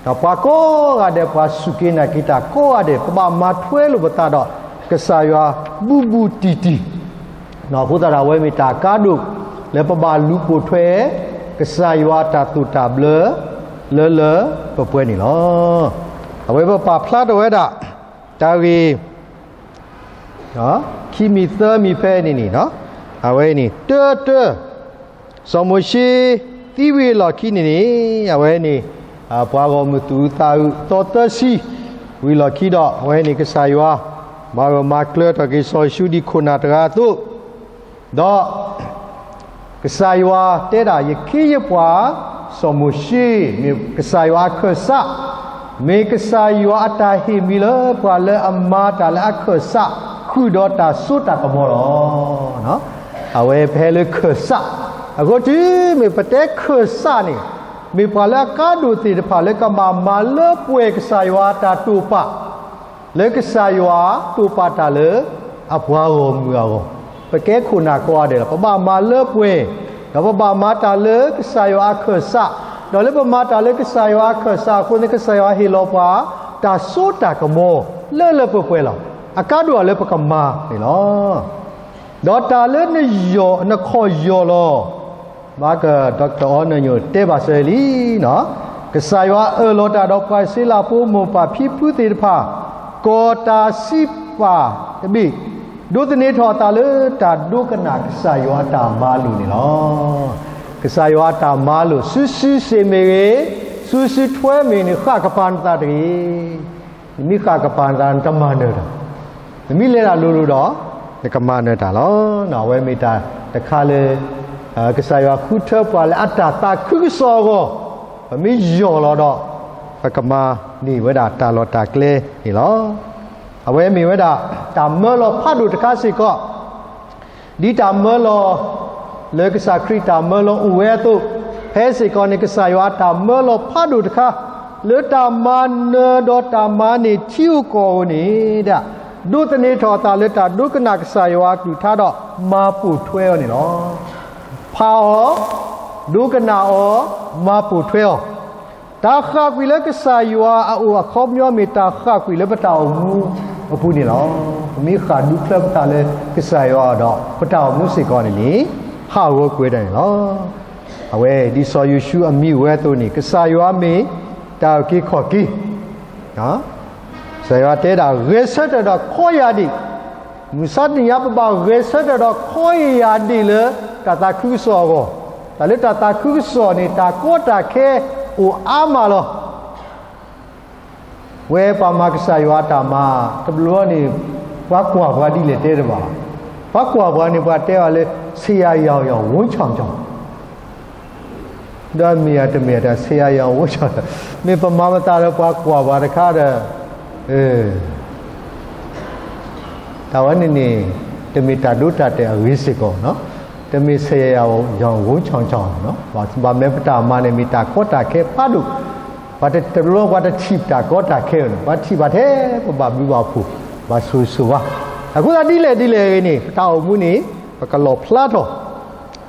ဒီးပှၤကိးဂၤဒဲးပှၤစူၢ်က့ၤနာ်က့ၤတၢ်ကိးဂၤဒဲး ပဘၣ်မၤထွဲလိာ်ပသးဒီးကစၢ်ယွၤဘူးဘူးတံၢ်တံၢ် အဃိသတးဒီးအဝဲမ့ၢ်တၢ်ကါဒိၣ် လၢပဘၣ်လူၤပိာ်ထွဲ ကစၢ်ယွၤအတၢ်သိၣ်တၢ်ဘျၢ လၢလၢပှဲၤပှဲၤန့ၣ်လီၤ. အဝဲပပာ်ဖျါထီၣ်ဝဲဒၣ် တၢ်ဂ့ၢ် ခံမံၤသၢမံၤဖဲန့ၣ်န့ၣ်, အဝဲန့ၣ် တၢတၢ စီၤမိၤၡ့သံဝံၤအလီၢ်ခံန့ၣ်န့ၣ် အဝဲန့ၣ် ပှၤဂီၢ်မုၢ်သူၣ်အုးသးအုးအသီသၢဆံဝံၤအလီၢ်ခံဒီး အဝဲန့ၣ်ကစၢ်ယွၤ မၤဂၢၢ်မၤကျၢၤထီၣ်က့ၤစီၤယိၤၡူဒ်ခိၣ်နၢ်တဂၤအသိး ဒီး ကစၢ်ယွၤတဲဒၣ် ယခ့ယပှၤ စီၤမိၤၡ့ မ့ၢ်ကစၢ်ယွၤအခၢၣ်စး, မ့ၢ်ကစၢ်ယွၤအတၢ်ဟ့ၣ်မံၤလၢပှၤလၢအမၤတၢ်လၢအခၢၣ်စး ဃုာ်ဒီးတၢ်စိတၢ်ကမီၤလီၤ. အဝဲပဟဲလၢခၢၣ်စး, အဃိတုၤမ့ၢ်ပတဲခၢၣ်စးန့ၣ် မ့ၢ်ပှၤလၢအကါဒိၣ်သ့ၣ်တဖၣ်လၢကဘၣ်မၤလၢပှဲၤကစၢ်ယွၤအတၢ်တိာ်ပာ် လၢကစၢ်ယွၤတိာ်ပာ်တၢ်လၢ အပှၤဂီၢ်မုၢ်အဂီၢ်, ပကဲခိၣ်နၢ်ကိးဂၤဒဲးလီၤ. ပဘၣ်မၤလၢပှဲၤ, ဒီးပဘၣ်မၤတၢ်လၢကစၢ်ယွၤအခၢၣ်စး, ဒီးလၢပမၤတၢ်လၢကစၢ်ယွၤအခၢၣ်စးအဃိန့ၣ် ကစၢ်ယွၤဟ့ၣ်လီၤပှၤ တၢ်စိတၢ်ကမီၤ လၢလၢပှဲၤပှဲၤလီၤ. အကါဒိၣ်အီၤလၢပကမၤန့ၣ်လီၤ. ဒီးတၢ်လၢနယီၢ် နခီၣ်ယီၢ်လီၤ, ဘၣ်က ဒီကတၢၢ်အီနညိၣ်တဲဘၣ်စၢၤလံ, ကစၢ်ယွၤအၢၣ်လီၤတၢ်ဒီးပှၤအံၣ်စရ့လးဖိမိၢ်ပၢ်ဖံဖုသ့ၣ်တဖၣ်, ကီၢ်တၢ်စံးပာ်တဘ့ၣ်, ဒိးသန့ၤထီၣ်အသးလၢတၢ်ဒိကနၣ်ကစၢ်ယွၤအတၢ်မၤလိာ်န့ၣ်လီၤ. ကစၢ်ယွၤအတၢ်မၤလိာ် စုစုစ့ၣ်မ့ၢ်ဂ့ၤ, စုစုထွဲမ့ၢ်ဂ့ၤန့ၣ် ဃၣ်ကပၤနသးတဂ့ၤ. နမ့ၢ်ဃၣ်ကပၤနသး နတမၤနၢၤတၢ်, နမ့ၢ်လဲၤတၢ်လိၤလိၤဒီး နကမၤနၢၤတၢ်လီၤ. အဝဲမ့ၢ်တၢ်တခါလၢ ကစၢ်ယွၤဃုထၢပှၤလၢအတၢ်သးခုကစီၣ်အဂီၢ်, ပမ့ၢ်ယီၢ်လီၤဒီး ပကမၤန့ၢ်ဝဲဒၣ်တၢ်လီၢ်တၢ်ကျဲန့ၣ်လီၤ. အဝဲမ့ၢ်ဝဲဒၣ် တၢ်မၢလီၤဖးဒိၣ်တခါစ့ၢ်ကီး ဒ်တၢ်မၢလီၤ လၢကစၢ်ခရံာ်တၢ်မၢလီၤအိၣ်ဝဲအသိး, ဖဲစ့ၢ်ကီးန့ၣ် ကစၢ်ယွၤအတၢ်မၢလီၤဖးဒိၣ်တခါ လၢတၢ်မၤနၢၤဒီးတၢ်မၤန့ၢ်ထံဧိၤကီၢ်ဧိၤန့ၣ်ဒၣ်, ဒိးသန့ၤထီၣ်အသးလၢတၢ်ဒိကနၣ်ကစၢ်ယွၤအကလုၢ်ကထါဒီး မၤပိာ်ထွဲအီၤန့ၣ်လီၤ. ဖးအီၤ, ဒိကနၣ်အီၤ, မၤပိာ်ထွဲအီၤ တၢ်ဃၣ်ကွံာ်လၢကစၢ်ယွၤအအိၣ်အခီပညီမ့ၢ်တၢ်ဃၣ်ကွံာ်လၢပတၢ်အိၣ်မူအပူၤန့ၣ်လီၤ. ပမ့ၢ်ဃၣ်ဒူချၢပသးလၢကစၢ်ယွၤဒီး ပတၢ်အိၣ်မူစ့ၢ်ကီးန့ၣ်န့ၣ် ဟးဂီၤကွံာ်ဝဲဒၣ်န့ၣ်လီၤ. အဝဲဒ်စီၤယိၤၡူအမံၤအိၣ်ဝဲအသိးန့ၣ် ကစၢ်ယွၤမ့ၢ်တၢ်အုၣ်က့ၤခီၣ်က့ၤ ကစၢ်ယွၤတဲဒၣ် ဂဲၤဆၢထၢၣ်ဒီးခီယၢ်ဒံး, မုၢ်ဆါတနံၤညါပဘၣ်ဂဲၤဆၢထၢၣ်ဒီးခီယၢ်ဒံးလၢတၢ်သးခုကစီၣ်အဂီၢ်, တၢ်လၢတၢ်သးခုကစီၣ်န့ၣ် တၢ်ကီတၢ်ခဲအိၣ်အါမးလီၤ. ဝဲပှၤမၤကစၢ်ယွၤအတၢ်မၤ တဘျီန့ၣ် ပှၤကွၢ်ပှၤဒ်လဲၣ်တဲတဘၣ်, ပှၤကွၢ်ပှၤန့ၣ် ပှၤတဲအီၤလၢ ဆရာရောင်ရောင် ဝူချောင်ချောင် ဒီးမ့ၢ်ဧါတမ့ၢ်ဧါတၢ် ဆရာရောင်ရောင် ဝူချောင်ချောင် မ့ၢ်ပမၤမသးဒီးပှၤကွၢ်ပှၤတခါဒီး တၢ်ဝဲန့ၣ်န့ၣ် တမ့ၢ်တၢ်ဒိတၢ်တဲာ်အဂ့ၤစ့ၢ်ကီး, တမ့ၢ်ဆရာရောင်ရောင် ဝူချောင်ချောင်, ဘၣ်မနုၤပတၢ်မၤန့ၣ် မ့ၢ်တၢ်ကီတၢ်ခဲဖးဒိၣ်, ပှၤတဘျီပှၤတထံၣ်ပတၢ်ကီတၢ်ခဲန့ၣ် ပှၤထံၣ်ဘၣ်ထဲပဘၣ်ဘျုးဘၣ်ဖှိၣ် ဘၣ်ဆိၣ်ဂ့ၤဆိၣ်ဝါ, အဃိသတးဒ်လဲၣ်ဒ်လဲၣ်အဂ့ၢ်န့ၣ် ပတၢ်အိၣ်မူန့ၣ် ပကလီၣ်ဖျါထီၣ်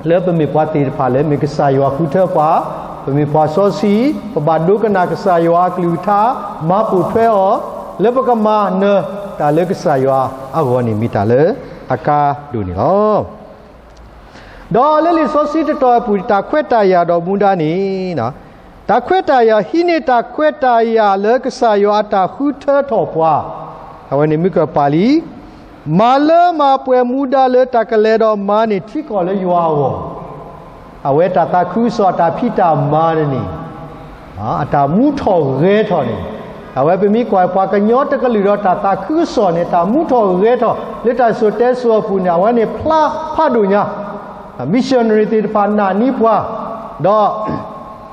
လၢပမ့ၢ်ပှၤသ့ၣ်တဖၣ်လၢမ့ၢ်ကစၢ်ယွၤဃုထၢပှၤ, ပမ့ၢ်ပှၤစီဆှံ, ပဘၣ်ဒိကနၣ်ကစၢ်ယွၤအကလုၢ်ကထါ, မၤပိာ်ထွဲအီၤ, လၢပကမၤနၢၤတၢ်လၢကစၢ်ယွၤအဂီၢ်န့ၣ် မ့ၢ်တၢ်လၢအကါဒိၣ်န့ၣ်လီၤ. ဒီးလၢလံာ်စီဆှံတတီၤအပူၤ တၢ်ခွဲးတၢ်ယာ်ဒီးမူဒါန့ၣ်, တၢ်ခွဲးတၢ်ယာ် ဟံးန့ၢ်တၢ်ခွဲးတၢ်ယာ်လၢကစၢ်ယွၤအတၢ်ဃုထၢထီၣ်ပှၤ, အဝဲန့ၣ်မ့ၢ်ကပာ်လံ မၤလၢမၤပှဲၤမူဒါလၢတၢ်ကလဲၤဒီးမၤန့ၢ်ထံကီၢ်လၢယွၤအဂီၢ်, အဝဲတၢ်သးခုကစီၣ်အတၢ်ဖံးတၢ်မၤန့ၣ်န့ၣ် အတၢ်မူထီၣ်ဂဲၤထီၣ်န့ၣ်, အဝဲပမ့ၢ်ကွၢ်ပှၤကညီတကလုာ်ဒီးတၢ်သးခုကစီၣ်န့ၣ် တၢ်မူထီၣ်ဂဲၤထီၣ်လၢတၢ်စိၤတဲစိၤအပူၤန့ၣ် အဝဲန့ၣ်ဖျါဖးဒိၣ်ညါ, missionary သ့ၣ်တဖၣ်နာ်န့ၢ်ပှၤ, ဒီး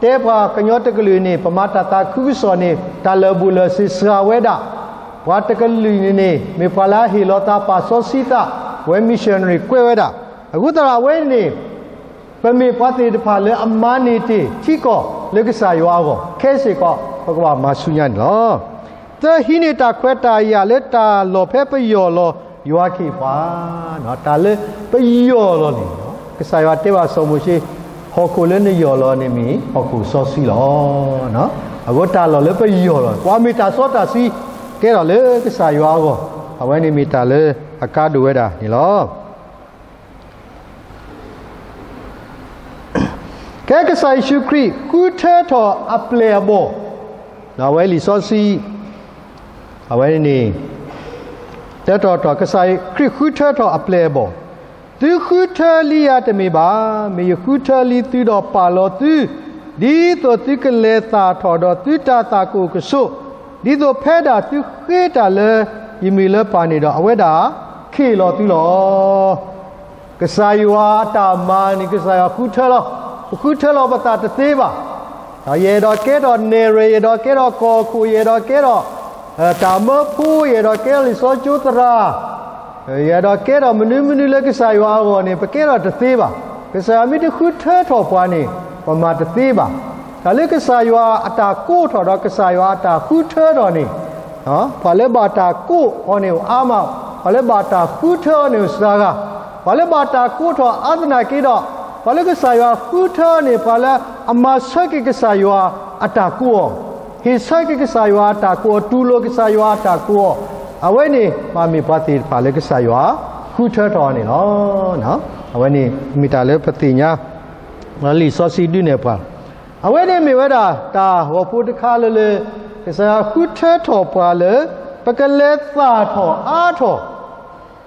တဲပှၤကညီတကလုာ်န့ၣ် ပမၤတၢ်သးခုကစီၣ်န့ၣ် တၢ်လၢာ်ဘူၣ်လၢာ်စ့ၤစှၤဝဲဒၣ်, ပှၤတကလုာ်န့ၣ်န့ၣ် မ့ၢ်ပှၤလၢအဟ့ၣ်လီၤသးပာ်စီဆှံသး, အဝဲ missionary ကွဲးဝဲဒၣ်, အဃိသတးဒီးအဝဲန့ၣ် ပမ့ၢ်ပှၤသ့ၣ်တဖၣ်လၢအမၤန့ၢ်တ့ၢ်ထံကီၢ်လၢကစၢ်ယွၤအဂီၢ် ခဲစ့ၢ်ကီး ပကဘၣ်မၤဆူညါန့ၣ်လီၤ. သၢ, ဟံးန့ၢ်တၢ်ခွဲးတၢ်ယာ်လၢတၢ်လီၢ်ဖဲပယီၢ်လီၤယွၤကဟ့ၣ်ပှၤ, တၢ်လၢပယီၢ်လီၤန့ၣ်, ကစၢ်ယွၤတဲဘၣ်စီၤမိၤၡ့, ဟီၣ်ခိၣ်လၢနယီၢ်လီၤန့ၣ်မ့ၢ်ဟီၣ်ခိၣ်စီဆှံလီၤ. အဃိတၢ်လီၢ်လၢပယီၢ်လီၤ ပှၤမ့ၢ်တၢ်စီတၢ်ဆှံ ကဲထီၣ်လၢကစၢ်ယွၤအဂီၢ်, အဝဲန့ၣ်မ့ၢ်တၢ်လၢအကါဒိၣ်ဝဲဒၣ်န့ၣ်လီၤ. ကဲကစၢ်ယ့ၣ်ၡူးခရံာ်ဃုထၢထီၣ်အပျဲၢ်အဘီၣ်, အဝဲလံာ်စီဆှံ အဝဲန့ၣ် တၢထီၣ်ထီၣ် ကစၢ်ခရံာ်ဃုထၢထီၣ်အပျဲၢ်အဘီၣ်, သုဃုထၢလံယၤတမ့ၢ်ဘၣ်, မ့ၢ်ယဃုထၢလံသုဒီးပာ်လီၤသု, ဒ်သိးသုကလဲၤသၣ်ထီၣ်ဒီးသုတၢ်သးကိၣ်ကဆိး, ဒ်သိးဖဲဒၣ်သုဃ့တၢ်လၢယမံၤလၢပၢ်န့ၣ်ဒီး အဝဲဒၣ်ခ့ၣ်လီၤသုလီၤ. ကစၢ်ယွၤအတၢ်မၤန့ၣ် ကစၢ်ယွၤဃုထၢလီၤ, ပဃုထၢလီၤပသးတသ့ဘၣ်. ယအဲၣ်ဒိးကဲထီၣ်နဲၣ်ရွဲၣ်, ယအဲၣ်ဒိးကဲထီၣ်ကီၢ်ခိၣ်, ယအဲၣ်ဒိးကဲထီၣ် တၢ်မၢဖိ, ယအဲၣ်ဒိးကဲထီၣ်လံာ်စီဆှံကၠိသရၣ်, ယအဲၣ်ဒိးကဲထီၣ်မနုၤမနုၤလၢကစၢ်ယွၤအဂီၢ်န့ၣ် ပကဲထီၣ်တသ့ဘၣ်. ကစၢ်ယွၤမ့ၢ်တဃုထၢထီၣ်ပှၤန့ၣ် ပမၤတသ့ဘၣ်. တၢ်လၢကစၢ်ယွၤအတၢ်ကိးထီၣ်ဒီးကစၢ်ယွၤအတၢ်ဃုထၢထီၣ်န့ၣ် ပှၤလၢဘၣ်တၢ်ကိးအီၤန့ၣ်အိၣ်အါမး, ပှၤလၢဘၣ်တၢ်ဃုထၢအီၤန့ၣ်အိၣ်စှၤဂၤ, ပှၤလၢဘၣ်တၢ်ကိးထီၣ်အါသနာ်က့ဒီး ပှၤလၢကစၢ်ယွၤဃုထၢန့ၣ် ပှၤလၢအမၤဆၢက့ၤကစၢ်ယွၤအတၢ်ကိးအီၤ, ဟ့ၣ်ဆၢက့ၤကစၢ်ယွၤအတၢ်ကိးအီၤ, တူၢ်လိာ်ကစၢ်ယွၤအတၢ်ကိးအီၤ, အဝဲန့ၣ် မ့ၢ်ပှၤသ့ၣ်တဖၣ်လၢကစၢ်ယွၤ ဃုထၢထီၣ်အီၤန့ၣ်လီၤ. အဝဲန့ၣ်မ့ၢ်တၢ်လၢပသ့ၣ်ညါ လံာ်စီဆှံဒုးနဲၣ်ပှၤ, အဝဲန့ၣ်မ့ၢ်ဝဲဒၣ်တၢ်ဂီၤဖိတခါလၢလၢ ကစၢ်ယွၤဃုထၢထီၣ်ပှၤလၢ ပကလဲၤသၣ်ထီၣ်အါထီၣ်,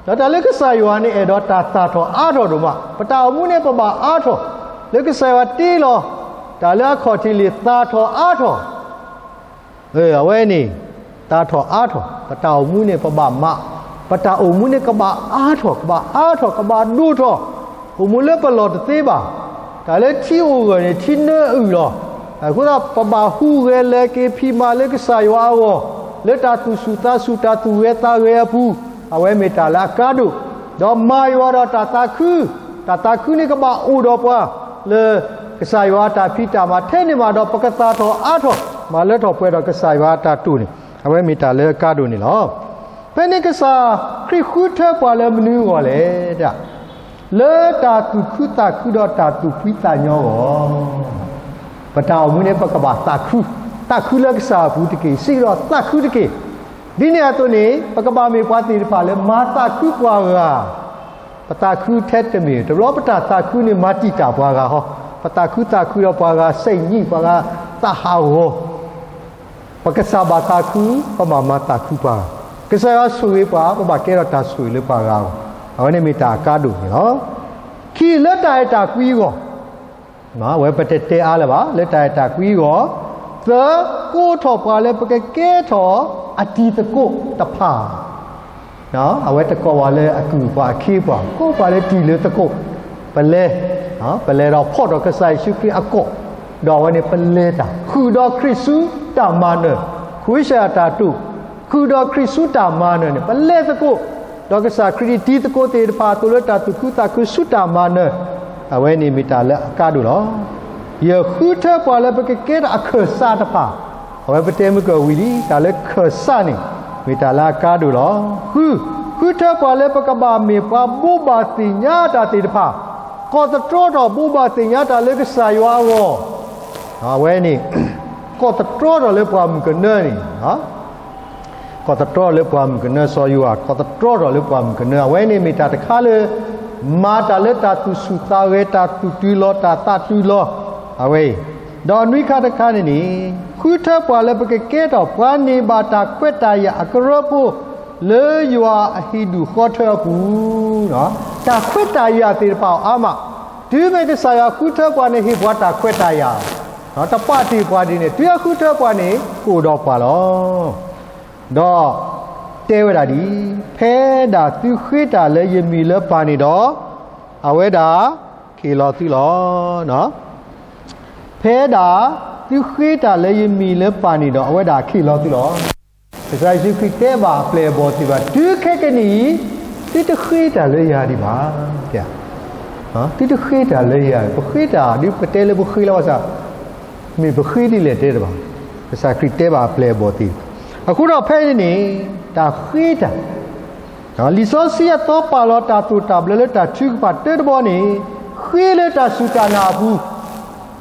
ဒီးတၢ်လၢကစၢ်ယွၤန့ၣ်အဲၣ်ဒိးတၢ်သၣ်ထီၣ်အါထီၣ်ဒိၣ်မး, ပတၢ်အိၣ်မူန့ၣ်ပဘၣ်အါထီၣ်, လၢကစၢ်ယွၤတ့လီၤ တၢ်လၢအခီၣ်ထံးလံာ်သၣ်ထီၣ်အါထီၣ် အဝဲန့ၣ် သၣ်ထီၣ်အါထီၣ်, ပတၢ်အိၣ်မူန့ၣ်ပဘၣ်မး, ပတၢ်အိၣ်မူန့ၣ်ကဘၣ်အါထီၣ်, ကဘၣ်အါထီၣ်, ကဘၣ်ဒိၣ်ထီၣ်, အိၣ်မူလၢပလီၢ်တသ့ဘၣ်, တၢ်လၢထံအိၣ်ဂၢၢ်န့ၣ် ထံနၢအုၣ်လီၤ. အဃိသတးပဘၣ်ဟူးဂဲၤလဲၤက့ၤဖံးမၤလၢကစၢ်ယွၤအဂီၢ်, လၢတၢ်သူၣ်ဆူၣ်သးဆူၣ်တၢ်သူၣ်ဂဲၤသးဂဲၤအပူၤ, အဝဲမ့ၢ်တၢ်လၢအကါဒိၣ်, ဒီးမၤယွၤဒီးတၢ်သးခု, တၢ်သးခုန့ၣ်ကဘၣ်အိၣ်ဒီးပှၤ လၢ ကစၢ်ယွၤအတၢ်ဖံးတၢ်မၤထဲန့ၣ်မးဒီး ပကသၣ်ထီၣ်အါထီၣ် မၤလၢထီၣ်ပှဲၤထီၣ်ကစၢ်ယွၤအတၢ်တိာ်န့ၣ် အဝဲမ့ၢ်တၢ်လၢအကါဒိၣ်န့ၣ်လီၤ. ဖဲန့ၣ်ကစၢ်ခရံာ်ဃုထၢပှၤလၢမနုၤအဂီၢ်လဲၣ်, လၢတၢ်သူၣ်ခုသးခုဒီးတၢ်သူၣ်ဖှံသးညီအဂီၢ်, ပတၢ်အိၣ်မူန့ၣ် ပကဘၣ်သးခု, သးခုလၢကစၢ်အပူၤတက့ၢ်, စံးကဒီးသးခုတက့ၢ်. ဒ်န့ၣ်အသိးန့ၣ် ပကဘၣ်မ့ၢ်ပှၤသ့ၣ်တဖၣ်လၢမၤသးခုပှၤဂၤ ပသးခုထဲတမ့ၢ်, တဘျီပတၢ်သးခုန့ၣ် မၤတံာ်တာ်ပှၤဂၤဟီ, ပသးခုသးခုဒီးပှၤဂၤစဲးညံၣ် ပှၤဂၤသးဟးဂီၤ, ပကစၢ်ဘၣ်သးခု, ပဘၣ်မၤသးခုပှၤဂၤ, ကစၢ်ယွၤဆိၣ်ဂ့ၤပှၤ, ပဘၣ်ကဲထီၣ်တၢ်ဆိၣ်ဂ့ၤလၢပှၤဂၤအဂီၢ်, အဝဲန့ၣ်မ့ၢ်တၢ်အကါဒိၣ်န့ၣ်လီၤ. ခံ, လၢတၢ်အဲၣ်တၢ်ကွံအဂီၢ် ဝဲပတတဲအါလၢၤဘၣ်, လၢတၢ်အဲၣ်တၢ်ကွံအဂီၢ်, သၢ, ကိးထီၣ်ပှၤလၢပကကဲထီၣ်အတံၤသကိးတဖၣ်, အဝဲတကိးပှၤလၢအကုၢ်ပှၤအခ့ပှၤ, ကိးပှၤလၢတံၤလၢသကိး, ပလဲၤ, ပလဲၤဒီးဖီၣ်ထီၣ်ကစၢ်ယ့ၣ်ၡူးခရံာ်အကိာ်, ဒီးအဝဲန့ၣ်ပလဲၤတၢ် ဃုာ်ဒီးခရံာ်ဆူတၢ်မၤနၢၤ, ဃုာ်စၢ်အတၢ်တိာ်, ဃုာ်ဒီးခရံာ်ဆူတၢ်မၤနၢၤန့ၣ် ပလဲၤသကိး, ဒီးကစၢ်ခရံာ်န့ၣ်တံၤသကိးသ့ၣ်တဖၣ်အသိးလၢတၢ်သူၣ်ခုသးခုဆူတၢ်မၤနၢၤ, အဝဲန့ၣ်မ့ၢ်တၢ်လၢအကါဒိၣ်လီၤ. ယဃုထၢပှၤလၢပကကဲထီၣ်အခၢၣ်စးတဖၣ်, အဝဲပတဲမုၢ်ကဝံၤလံ, တၢ်လၢခၢၣ်စးန့ၣ် မ့ၢ်တၢ်လၢအကါဒိၣ်လီၤ. ဃု, ဃုထၢပှၤလၢပကဘၣ်မ့ၢ်ပှၤဘိးဘၣ်သ့ၣ်ညါတၢ်သ့ၣ်တဖၣ်, ကိးသတြီထီၣ်ဘိးဘၣ်သ့ၣ်ညါတၢ်လၢကစၢ်ယွၤအဂီၢ်, အဝဲန့ၣ် ကိးသတြီထီၣ်လၢပှၤမုၣ်ကနၢန့ၣ် ကိးသတြီထီၣ်လၢပှၤမုၣ်ကနၢစီၤယိၤဟၣ်, ကိးသတြီထီၣ်လၢပှၤမုၣ်ကနၢ, အဝဲန့ၣ်မ့ၢ်တၢ်တခါလၢ မၤတၢ်လၢတၢ်သူၣ်ဆူၣ်သးဂဲၤ, တၢ်သူၣ်တုၤလီၤ, တၢ်သးတုၤလီၤ, အဝဲအံၤ, ဒီးနွံခါတခါန့ၣ်န့ၣ်, ဃုထၢပှၤလၢပကကဲထီၣ်ပှၤန့ၢ်ဘၣ်တၢ်ခွဲးတၢ်ယာ်အကရၢဖိ လၢယွၤအဟံၣ်ဒူၣ်ဃီထၢအပူၤ, တၢ်ခွဲးတၢ်ယာ်သ့ၣ်တဖၣ်အါမး, တုၤမ့ၢ်ကစၢ်ယွၤဃုထၢပှၤန့ၣ် ဟ့ၣ်ပှၤတၢ်ခွဲးတၢ်ယာ်, တပာ်တ့ၢ်ပှၤဒ်န့ၣ်, တုၤအဃုထၢပှၤန့ၣ် ကအိၣ်ဒီးပှၤလီၤ. ဒီးတဲဝဲဒၣ်ဒ်အံၤ, ဖဲဒၣ်သုဃ့တၢ်လၢယမံၤလၢပၢ်န့ၣ်ဒီး, အဝဲဒၣ်ခ့ၣ်လီၤသုလီၤ. ဖဲဒၣ်သုဃ့တၢ်လၢယမံၤလၢပၢ်န့ၣ်ဒီး အဝဲဒၣ်ခ့ၣ်လီၤသုလီၤ. ကစၢ်ယ့ၣ်ၡူးခရံာ်တဲဘၣ်အပျဲၢ်အဘီၣ်သ့ၣ်တဖၣ်, တုၤခဲကနံၣ်အံၤ သုတဃ့တၢ်လၢယၤဒံးဘၣ်. သုတဃ့တၢ်လၢယၤ, ပဃ့တၢ်, ဒ်ပတဲလၢပဃ့လီၤဘၣ်ဆၣ်, မ့ၢ်ပဃ့ဒ်လဲၣ်တဲတဘၣ်. ကစၢ်ခရံာ်တဲဘၣ်အပျဲၢ်အဘီၣ်သ့ၣ်တဖၣ်, အဃိဒီးဖဲအံၤန့ၣ်န့ၣ်, တၢ်ဃ့တၢ် လံာ်စီဆှံအသီပာ်လီၤတၢ်သိၣ်တၢ်ဘျၢလၢတၢ်ထုကဖၣ်တၢတဘီန့ၣ်, ဃ့လၢတၢ်စူၢ်တၢ်နာ်အပူၤ,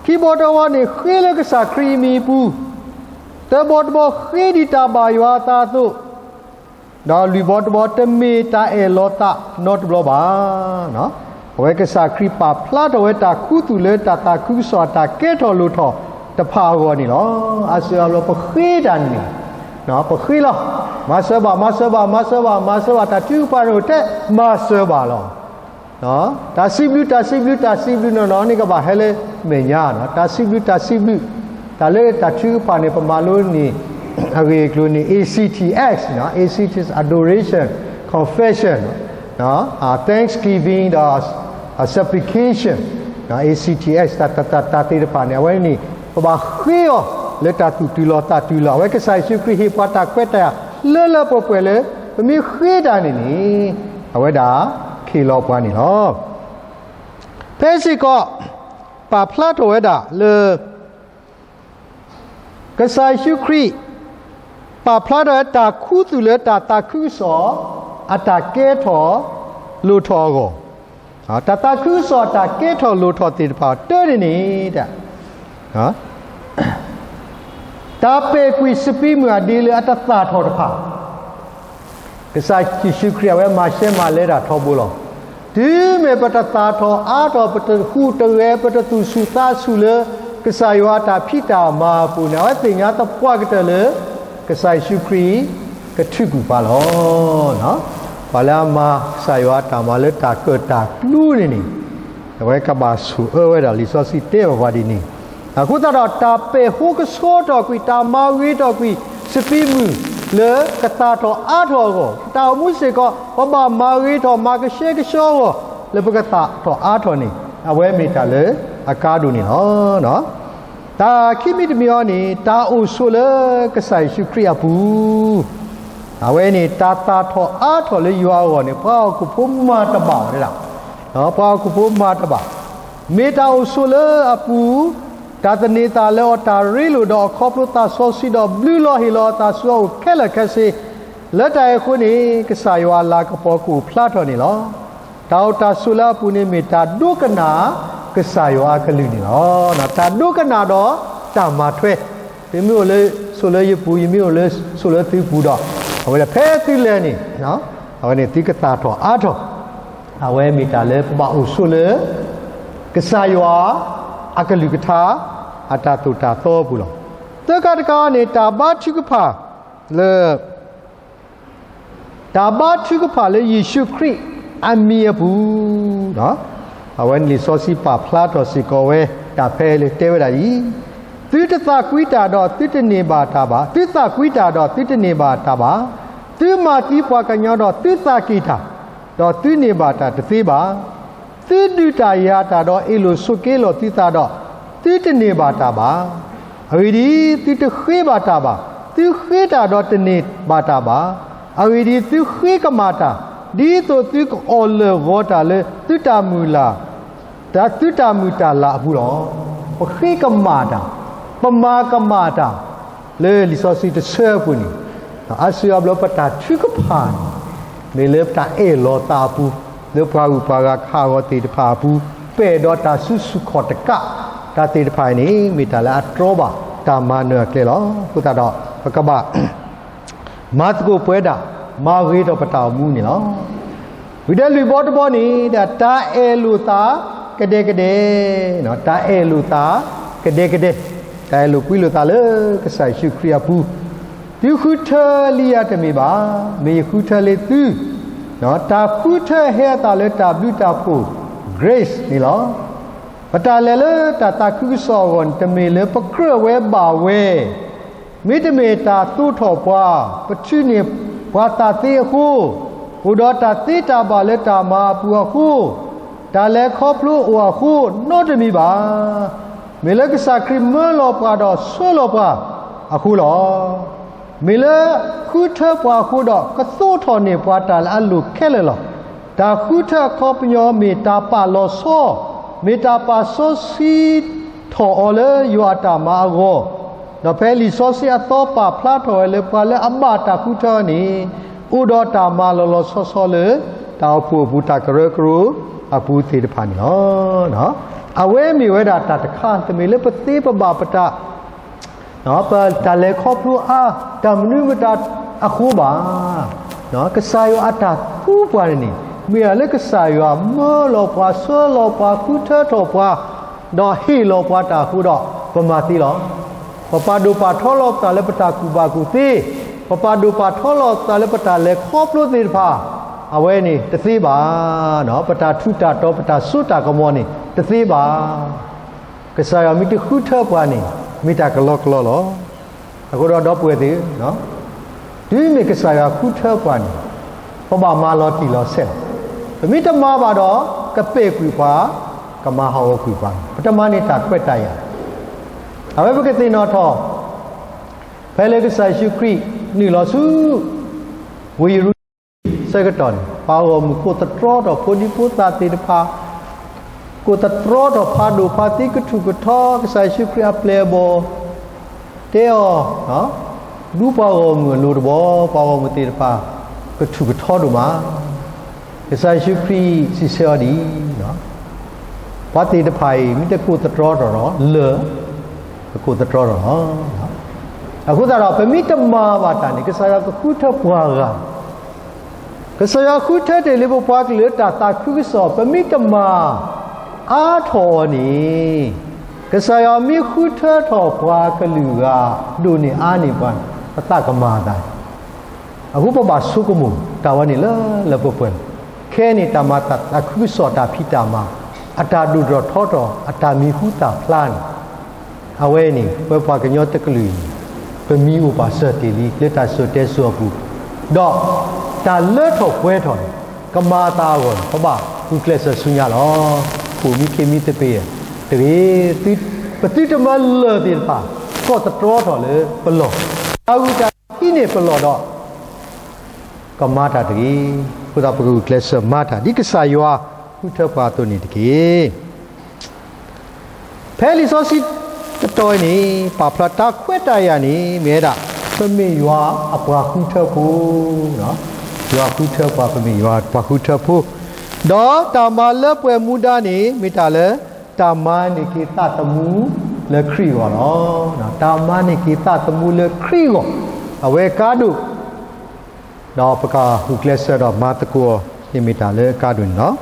ခံဘီတဘီန့ၣ် ဃ့လၢကစၢ်ခရံာ်အမံၤအပူၤ, သၢဘီတဘီဃ့ဒ်တၢ်ဘၣ်ယွၤအသးအသိး, ဒီးလွံၢ်ဘီတဘီတမ့ၢ်တၢ်အဲၣ်လီၤသးနီတဘျီဘၣ်. အဝဲကစၢ်ခရံာ်ပာ်ဖျါထီၣ်ဝဲတၢ်ခူသူၣ်လၢတၢ်သးခုကစီၣ်အတၢ်ကဲထီၣ်လိၣ်ထီၣ်တဖၣ်အဂီၢ်န့ၣ်လီၤ. အါစုအါဘျီပဃ့တၢ်န့ၣ်, ပဃ့လီၤ, မၤစၢၤဘၣ်, မၤစၢၤဘၣ်, မၤစၢၤဘၣ်, မၤစၢၤဘၣ်, တၢ်ထုကဖၣ်န့ၣ်အိၣ်ထဲမၤစၢၤဘၣ်လီၤ. တၢ်စံးဘျုး, တၢ်စံးဘျုး, တၢ်စံးဘျုးနီၢ်နီၢ်န့ၣ်ကဘၣ်ဟဲလၢမဲာ်ညါ, တၢ်စံးဘျုး, တၢ်စံးဘျုး, တၢ်လၢတၢ်ထုကဖၣ်န့ၣ် ပမၤလိန့ၣ် အဂ့ၢ်အကျိၤန့ၣ် A C T S, A C T S adoration, confession, thanksgiving ဒီး supplication, A C T S တၢ်သ့ၣ်တဖၣ်န့ၣ် အဝဲန့ၣ် ပဘၣ်ဃ့အီၤလၢတၢ်သူၣ်တုၤလီၤသးတုၤလီၤ. အဝဲကစၢ်ယ့ၣ်ၡူးခရံာ်ဟ့ၣ်ပှၤတၢ်ခွဲးတၢ်ယာ်လၢလၢပှဲၤပှဲၤလၢ ပမ့ၢ်ဃ့တၢ်န့ၣ်န့ၣ် အဝဲဒၣ်ခ့ၣ်လီၤပှၤန့ၣ်လီၤ. ဖဲစ့ၢ်ကီး ပာ်ဖျါထီၣ်ဝဲဒၣ်လၢ ကစၢ်ယ့ၣ်ၡူးခရံာ် ပာ်ဖျါထီၣ်ဝဲတၢ်ခူသူၣ်လၢတၢ်သးခုကစီၣ် အတၢ်ကဲထီၣ်လိၣ်ထီၣ်အဂီၢ်, တၢ်သးခုကစီၣ်အတၢ်ကဲထီၣ်လိၣ်ထီၣ်သ့ၣ်တဖၣ်တၢန့ၣ်န့ၣ် တၢ်ပဲာ်ကွံာ်စပံးမုၢ်အဒ့လၢအတသၣ်ထီၣ်တဖၣ်, ကစၢ်ယ့ၣ်ၡူးခရံာ်အဝဲမၤရှဲမၤလဲတၢ်ထီဘိလီၤ. တုၤမ့ၢ်ပတသၣ်ထီၣ်အါထီၣ် ပတဟူးတဂဲၤ ပတသူၣ်ဆူၣ်သးဆူၣ်လၢ ကစၢ်ယွၤအတၢ်ဖံးတၢ်မၤအပူၤန့ၣ် အဝဲသ့ၣ်ညါသပှၢ်ကတၢၢ်လၢ ကစၢ်ယ့ၣ်ၡူးခရံာ် ကထုးကွံာ်ပှၤလီၤ. ပှၤလၢအမၤကစၢ်ယွၤအတၢ်မၤလၢတၢ်ကၢၣ်တၢ်ကျူန့ၣ်န့ၣ် အဝဲကဘၣ်ဆိၣ်အၢဝဲဒၣ် လံာ်စီဆှံတဲဘၣ်ပှၤဒ်န့ၣ်. အဃိသတးဒီး တၢ်ပဲာ်ဟိကဆှီထီၣ်ကွံာ် တၢ်မၤဂ့ၤထီၣ်ကွံာ် စပံးမုၢ်လၢကသၣ်ထီၣ်အါထီၣ်အဂီၢ် ပတၢ်အိၣ်မူစ့ၢ်ကီး ပဘၣ်မၤဂ့ၤထီၣ် မၤကဆှဲကဆှီအဂီၢ် လၢပကသၣ်ထီၣ်အါထီၣ်န့ၣ် အဝဲမ့ၢ်တၢ်လၢအကါဒိၣ်န့ၣ်လီၤ. တၢ်ခံမံၤတမံၤအံၤန့ၣ် တၢ်အိၣ်ဆိးလၢကစၢ်ယ့ၣ်ၡူးခရံာ်အပူၤ အဝဲန့ၣ် တၢ်သၣ်ထီၣ်အါထီၣ်လၢယွၤအဂီၢ်န့ၣ် ပှၤဟီၣ်ခိၣ်ဖိမၤတဘၣ်ဝဲဒၣ်, ပှၤဟီၣ်ခိၣ်ဖိမၤတဘၣ်, မ့ၢ်တၢ်အိၣ်ဆိးလၢအပူၤ, တၢ်သန့ၤသးလၢအီၤ တၢ်ရ့လိာ်ဒီးအီၤခီဖျိသးစီဆှံဒီး ဘျုးလီၤဟ့ၣ်လီၤအသးဆူအအိၣ်ခဲလၢာ်ခဲဆ့, လၢတၢ်အဲၣ်အဃိန့ၣ် ကစၢ်ယွၤအလၤကပီၤကအိၣ်ဖျါထီၣ်န့ၣ်လီၤ. တၢ်အိၣ်တၢ်ဆိးလၢအပူၤန့ၣ် မ့ၢ်တၢ်ဒိကနၣ်ကစၢ်ယွၤအကလုၢ်န့ၣ်လီၤ. တၢ်ဒိကနၣ်ဒီးတၢ်မၤထွဲ, သုမ့ၢ်အိၣ်လၢဆိးလၢယပူၤ, ယမ့ၢ်အိၣ်လၢဆိးလၢသုပူၤဒီး, အဝဲဒၣ်ဖဲသုလဲၤန့ၣ်, အဝဲန့ၣ်သုကသၣ်ထီၣ်အါထီၣ်, အဝဲမ့ၢ်တၢ်လၢပဘၣ်အိၣ်ဆိးလၢ ကစၢ်ယွၤအကလုၢ်ကထါ အတၢ်သိၣ်တၢ်သီအပူၤလီၤ. သၢခါတခါန့ၣ် တၢ်ဘါထုကဖၣ်လၢ တၢ်ဘါထုကဖၣ်လၢယ့ၣ်ၡူးခရံာ်အမံၤအပူၤ, အဝဲန့ၣ်လံာ်စီဆှံပာ်ဖျါထီၣ်စ့ၢ်ကီးဝဲ တၢ်ဖဲလၢတဲဝဲဒၣ်အံၤ, သုတသးကွံတၢ်ဒီးသုတန့ၢ်ဘၣ်တၢ်ဘၣ်, သုသးကွံတၢ်ဒီးသုတန့ၢ်ဘၣ်တၢ်ဘၣ်, သုမၤသံပှၤကညီဒီးသုသးက့ၤတၢ်, ဒီးသုန့ၢ်ဘၣ်တၢ်တသ့ဘၣ်. သုဒုးတၢ်ယၤတၢ်ဒီးအ့ၣ်လိာ်ဆိးက့လိာ်သုသးဒီး, သုတန့ၢ်ဘၣ်တၢ်ဘၣ်. အဂ့ၢ်ဒ်အံၤ, သုတဃ့ဘၣ်တၢ်ဘၣ်, သုဃ့တၢ်ဒီးတန့ၢ်ဘၣ်တၢ်ဘၣ်. အဂ့ၢ်ဒ်အံၤ, သုဃ့ကမၣ်တၢ်, ဒ်သိးသုကအီၣ်လၢာ်ဂီၤတၢ်လၢသုတၢ်မုၢ်လၢ် တၢ်သုတၢ်မုၢ်တၢ်လၤအပူၤလီၤ. ပဃ့ကမၣ်တၢ်, ပမၤကမၣ်တၢ်, လၢလံာ်စီဆှံတဆၢအပူၤန့ၣ်, အါစုအါဘျီပတၢ်ထုကဖၣ်န့ၣ်, မ့ၢ်လၢပတၢ်အဲၣ်လီၤသးအပူၤ, လၢပှၤဂုၤပှၤဂၤခးဂီၤသ့ၣ်တဖၣ်အပူၤ, ပအဲၣ်ဒိးတၢ်စုဆူၣ်ခီၣ်တကး, တၢ်သ့ၣ်တဖၣ်အံၤန့ၣ် မ့ၢ်တၢ်လၢအတြီဘၣ်တၢ်မၤနၢၤအကျဲလီၤ. အဃိသတးဒီး ပကဘၣ် မၤသကိးပဝဲဒၣ်, မၤဂ့ၤထီၣ်ပတၢ်အိၣ်မူန့ၣ်လီၤ. ဝံၤဒီးလွံၢ်ဘီတဘီန့ၣ် တၢ်အဲၣ်လိာ်သးကဒဲကဒဲ, တၢ်အဲၣ်လိာ်သးကဒဲကဒဲ, တၢ်အဲၣ်လိာ်ကွံလိာ်သးလၢကစၢ်ယ့ၣ်ၡူးခရံာ်အပူၤ, သုဃုထၢလံယၤတမ့ၢ်ဘၣ်, မ့ၢ်ယဃုထၢလံသု, တၢ်ဃုထၢဟဲအသးလၢတၢ်ဘျုးတၢ်ဖှိၣ် grace န့ၣ်လီၤ. ပတၢ်လဲၤလၢတၢ်သးခုကစီၣ်အဂီၢ်န့ၣ် တမ့ၢ်လၢပကြၢးဝဲဘၣ်ဝဲ, မ့တမ့ၢ်တၢ်သိးထီၣ်ပှၤ, ပထုးန့ၢ်ပှၤသးသ့အဃိ, အိၣ်ဒီးတၢ်သ့တၢ်ဘၣ်လၢတၢ်မၤအပူၤအဃိ, တၢ်လဲၤခီဖျိအိၣ်အဃိနီတမံၤဘၣ်. မ့ၢ်လၢကစၢ်ခရံာ်မၢလီၤပှၤဒီးဆှၢလီၤပှၤအဃိလီၤ. မ့ၢ်လၢဃုထၢပှၤအဃိဒီး ကသိးထီၣ်န့ၢ်ပှၤတၢ်လၢအလိၣ်ခဲလၢာ်လီၤ. တၢ်ဃုထၢအခီပညီမ့ၢ်တၢ်ပာ်လီၤဆီ, မ့ၢ်တၢ်ပာ်စီဆှံထီၣ်အီၤလၢယွၤအတၢ်မၤအဂီၢ်, ဒီးဖဲလံာ်စီဆှံအသီပာ်ဖျါထီၣ်ဝဲလၢပှၤလၢအဘၣ်တၢ်ဃုထၢန့ၣ် အိၣ်ဒီးတၢ်မၤလီၤလီၤဆီဆီလၢ တၢ်အိၣ်ဖှိၣ်အပူၤ တၢ်ကရၢကရိအပူၤသ့ၣ်တဖၣ်န့ၣ်လီၤ. အဝဲမ့ၢ်ဝဲဒၣ်တၢ်တခါ တမ့ၢ်လၢပသ့ပဘၣ်ပတၢ် ပတၢ်လဲၤခီဖျိအါ တၢ်မနုၤမတၤအဃိဘၣ်. ကစၢ်ယွၤအတၢ်သူပှၤန့ၣ်န့ၣ် မ့ၢ်ဒၣ်လၢကစၢ်ယွၤမၢလီၤပှၤ ဆှၢလီၤပှၤ ဃုထၢထီၣ်ပှၤ ဒီးဟ့ၣ်လီၤပှၤတၢ်အဃိဒီး ပမၤသ့လီၤ. ပပာ်ဒိၣ်ပာ်ထီလီၤပသးလၢပတၢ်ကူၣ်ဘၣ်ကူၣ်သ့, ပပာ်ဒိၣ်ပာ်ထီလီၤပသးလၢပတၢ်လဲၤခီဖျိသ့ၣ်တဖၣ်, အဝဲန့ၣ်တသ့ဘၣ်. ပတၢ်ထူးတၢ်တီၤ ပတၢ်စိတၢ်ကမီၤန့ၣ် တသ့ဘၣ်. ကစၢ်ယွၤမ့ၢ်တဃုထၢပှၤန့ၣ် မ့ၢ်တၢ်ကလီကလီလီၤ. အဃိဒီးဒီပုၢ်ဝဲၢ်သ့ၣ်, တုၤမ့ၢ်ကစၢ်ယွၤဃုထၢပှၤန့ၣ် ပဘၣ်မၤလီၤတံၢ်လီၤဆဲးလီၤ. ပမ့ၢ်တမၤဘၣ်ဒီး ကပဲာ်ကွံာ်ပှၤ, ကမၤဟးဂီၤကွံာ်ပှၤ, ပတမၤန့ၢ်တၢ်ခွဲးတၢ်ယာ်. အဝဲပကသ့ၣ်နီၣ်ထီၣ် ဖဲလၢကစၢ်ယ့ၣ်ၡူးခရံာ်နုာ်လီၤဆူ ဝ့ၢ်ယရူၤၡလ့ၣ်ဆၢကတီၢ်န့ၣ် ပှၤဂီၢ်မုၢ်ကိးသတြီထီၣ်ဖိဒံဖိသၣ်သ့ၣ်တဖၣ်, ကိးသတြီထီၣ်ဖးဒိၣ်ဖးသံ ကထူၣ်ကထီ ကစၢ်ယ့ၣ်ၡူးခရံာ်အပျဲၢ်အဘီၣ်, တဲအီၤ, ဒူပှၤဂီၢ်မုၢ်အလိၤတဘီ, ပှၤဂီၢ်မုၢ်သ့ၣ်တဖၣ် ကထူၣ်ကထီဒိၣ်မး. ကစၢ်ယ့ၣ်ၡူးခရံာ်စံးဆၢအီၤဒ်အံၤ, ပှၤသ့ၣ်တဖၣ်အံၤ မ့ၢ်တကိးသတြီထီၣ်ဒီးလၢၢ်, ကကိးသတြီထီၣ်လီၤ. အဃိသတးဒီး ပမ့ၢ်တမၤဘၣ်တၢ်န့ၣ် ကစၢ်ယွၤကဃုထၢပှၤဂၤ ကစၢ်ယွၤဃုထၢတ့ၢ်လံပပှၤကလုာ်လၢတၢ်သးခုကစီၣ် ပမ့ၢ်တမၤအါထီၣ်အီၤန့ၣ်, ကစၢ်ယွၤမ့ၢ်ဃုထၢထီၣ်ပှၤကလုာ်ဂၤဒိၣ်န့ၢ်အါန့ၢ်ပှၤန့ၣ် ပသးကမၤအသးန့ၣ်, အဃိပဘၣ်ဆိကမိၣ်တၢ်ဝဲန့ၣ်လၢလၢပှဲၤပှဲၤလီၤ. ခဲအံၤန့ၣ် တၢ်မၤသးခုကစီၣ်တၢ်ဖံးတၢ်မၤ အတၢ်ဒိၣ်ထီၣ်ထီထီၣ် အတၢ်မံၤဟူသၣ်ဖျါန့ၣ် အဝဲန့ၣ် ပပှၤကညီတကလုာ်အံၤန့ၣ် ပမံၤအိၣ်ဘၣ်စၢၤတ့ၢ်လံလၢတၢ်စိၤတဲစိၤအပူၤ, ဒီးတၢ်လၢထီၣ်ပှဲၤထီၣ်န့ၣ် ကမၤအသးအဂီၢ်န့ၣ် ပဘၣ်ဂုာ်ကျဲးစၢးဆူညါလီၤ. ဖိမံခ့မံသပ့ၤတဂ့ၤ, ပသုတမၢလၢၢ်သ့ၣ်တဖၣ် ကီၢ်သတြီထီၣ်လၢပလီၢ်, တၢ်ဂုာ်တၢ်ဟံးန့ၢ်ပလီၢ်ဒီး ကမၤတၢ်တဂ့ၤ. အဃိသတးပကဂုာ်ကျဲးစၢးမၤတၢ် ဒ်ကစၢ်ယွၤဃုထၢပှၤအသိးန့ၣ်တက့ၢ်. ဖဲလံာ်စီဆှံတတီၤအံၤန့ၣ် ပာ်ဖျါတၢ်ခွဲးတၢ်ယာ်န့ၣ် မ့ၢ်ဝဲဒၣ် ပမ့ၢ်ယွၤအပှၤဃုထၢဖိ, ယွၤဃုထၢပှၤ ပမ့ၢ်ယွၤပှၤဃုထၢဖိ, ဒီးတၢ်မၤလၢပှဲၤမူဒါန့ၣ် မ့ၢ်တၢ်လၢ တၢ်မၤန့ၢ်က့ၤသးသမူလၢခရံာ်အဂီၢ်လီၤ. တၢ်မၤန့ၢ်က့ၤသးသမူလၢခရံာ်အဂီၢ်, အဝဲအကါဒိၣ် ဒီးပကဂုာ်ကျဲးစၢးဒီးမၤသကိးအီၤန့ၣ်မ့ၢ်တၢ်လၢအကါဒိၣ်န့ၣ်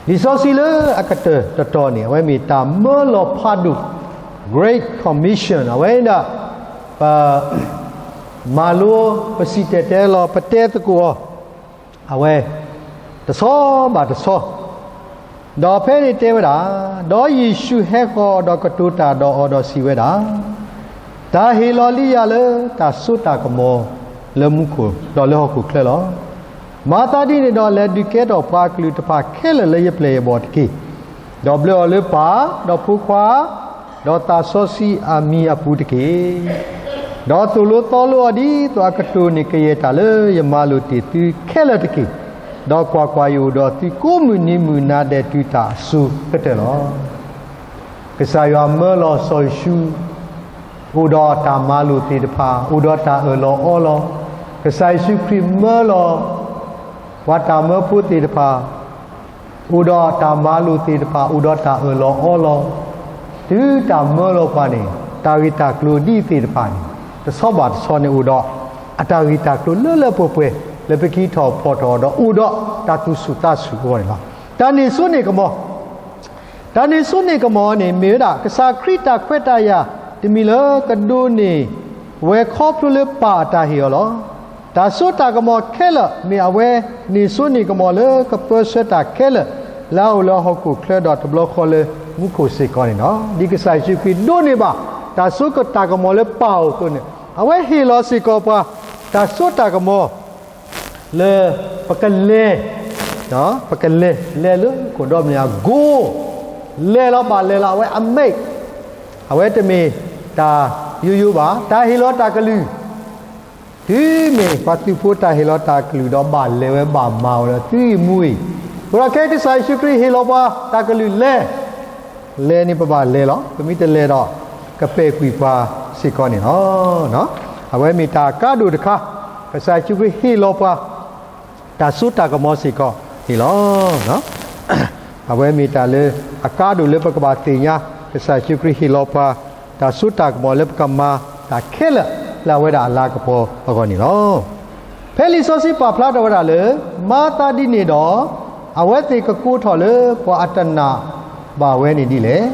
လီၤ. လံာ်စီဆှံလၢအကတၢၢ်တတီၤန့ၣ် အဝဲမ့ၢ်တၢ်မၢလီၤဖးဒိၣ် Great Commission အဝဲဒၣ် ပ မၤလိ ပစံၣ်တဲၤတဲလီၤ ပတဲသကိးအီၤ အဝဲ တဆီဘၣ်တဆီ, ဒီးဖဲန့ၣ်တဲဝဲဒၣ်, ဒီးယ့ၣ်ၡူးဟဲဃီၤဒီးကတိၤတၢ်ဒီးအီၤဒီးစံးဝဲဒၣ်, တၢ်ဟ့ၣ်လီၤလံယၤလၢတၢ်စိတၢ်ကမီၤလၢမူခိၣ်ဒီးလၢဟီၣ်ခိၣ်ချၢလီၤ. မၤသးဒ်န့ၣ်ဒီး လဲၤဒုးကဲထီၣ်ပှၤကလုာ်တဖၣ်ခဲလၢာ်လၢယပျဲၢ်ယဘီၣ်တက့ၢ်. ဒီးဘျၢအီၤလၢပၢ်, ဒီးဖိခွါ, ဒီးသးစီဆှံအမံၤအပူၤတက့ၢ်. ဒီးသိၣ်လိသီလိအီၤဒ်သိးအကတိၤန့ၢ်ကယဲၢ်တၢ်လၢယမၤလိာ်တ့ၢ်သုခဲလၢာ်တက့ၢ်. ဒီးကွၢ်ကွၢ်, ယအိၣ်ဒီးသုကိးမုၢ်နံၤမုၢ်နၤဒဲးတုၤတၢ်အစိၤကတၢၢ်လီၤ. ကစၢ်ယွၤမၢလီၤစီၤယ့ၣ်ၡူး အိၣ်ဒီးတၢ်မၤလိာ်သ့ၣ်တဖၣ်, အိၣ်ဒီးတၢ်အၢၣ်လီၤအီလီၤ. ကစၢ်ယ့ၣ်ၡူးခရံာ်မၢလီၤ ပှၤတၢ်မၢဖိသ့ၣ်တဖၣ် အိၣ်ဒီးတၢ်မၤလိာ်သ့ၣ်တဖၣ်, အိၣ်ဒီးတၢ်အၢၣ်လီၤအီလီၤ. တုၤတၢ်မၢလီၤပှၤန့ၣ် တၢ်ဂ့ၢ်တၢ်ကျိၤဒ်အံၤသ့ၣ်တဖၣ်န့ၣ် တဆီဘၣ်တဆီန့ၣ်အိၣ်ဒီး အတၢ်ဂ့ၢ်တၢ်ကျိၤလၢလၢပှဲၤပှဲၤ လၢပကဟံးထီၣ်ဖီၣ်ထီၣ်ဒီးအိၣ်ဒီးတၢ်သူၣ်ဆူၣ်သးဆူၣ်အဂီၢ်န့ၣ်လီၤ. တၢ်န့ၢ်စိန့ၢ်ကမီၤ တၢ်န့ၢ်စိန့ၢ်ကမီၤန့ၣ် မ့ၢ်ဝဲဒၣ် ကစၢ်ခရံာ်တၢ်ခွဲးတၢ်ယာ် တမံၤလၢကဒိးန့ၢ်ဝဲခီဖျိလၢပၢ်အတၢ်ဟ့ၣ်အီၤလီၤ. တၢ်စိတၢ်ကမီၤခဲလၢာ် မ့ၢ်အဝဲန့ၢ်စိန့ၢ်ကမီၤလၢကပၢဆှၢတၢ်ခဲလၢာ် လၢအအိၣ်လၢဟီၣ်ခိၣ်ချၢဒီးတဘျီဃီလၢမူခိၣ်စ့ၢ်ကီးန့ၣ်လီၤ. ဒ်ကစၢ်ယ့ၣ်ၡူးခရံာ်ဒိးန့ၢ်ဘၣ် တၢ်စိတၢ်ကမီၤလၢပၢ်အအိၣ်အသိးန့ၣ် အဝဲဟ့ၣ်လီၤစ့ၢ်ကီးပှၤ တၢ်စိတၢ်ကမီၤ လၢပကလဲၤ, ပကလဲၤ, လဲၤလၢကိၣ်ဒီမနုၤအဂီၢ်, လဲၤလီၤဘၣ်လဲၤလီၤ အဝဲအမဲာ်, အဝဲတမ့ၢ်တၢ်ယိယိဘၣ်, တၢ်ဟ့ၣ်လီၤတၢ်ကလုၢ်, တုၤမ့ၢ်ပှၤသုးဖိတၢ်ဟ့ၣ်လီၤတၢ်ကလုၢ်ဒီးဘၣ်လဲၤဝဲဘၣ်မၤဝဲလၢသုဂံၢ်မူအံၤ, အဃိဒီးခဲအံၤကစၢ်ယ့ၣ်ၡူးခရံာ်ဟ့ၣ်လီၤပှၤတၢ်ကလုၢ်လဲၤ လဲၤန့ၣ်ပဘၣ်လဲၤလီၤ, ပမ့ၢ်တလဲၤဒီး ကပဲာ်ကွံာ်ပှၤစ့ၢ်ကီးန့ၣ်လီၤ. အဝဲမ့ၢ်တၢ်ကါဒိၣ်တခါ, ကစၢ်ယ့ၣ်ၡူးခရံာ်ဟ့ၣ်လီၤပှၤ တၢ်စိတၢ်ကမီၤစ့ၢ်ကီးန့ၣ်လီၤ. အဝဲမ့ၢ်တၢ်လၢအကါဒိၣ်လၢပကဘၣ်သ့ၣ်ညါ, ကစၢ်ယ့ၣ်ၡူးခရံာ်ဟ့ၣ်လီၤပှၤ တၢ်စိတၢ်ကမီၤလၢပကမၤတၢ်ခဲလၢာ် လၢအဝဲဒၣ်အလၤကပီၤအဂီၢ်န့ၣ်လီၤ. ဖဲလံာ်စီဆှံပာ်ဖျါထီၣ်ဝဲဒၣ်လၢ မၤသးဒ်န့ၣ်ဒီး အဝဲသ့ၣ်ကကိးထီၣ်လၢပှၤအတနာ်ဘၣ်ဝဲန့ၣ်ဒ်လဲၣ်,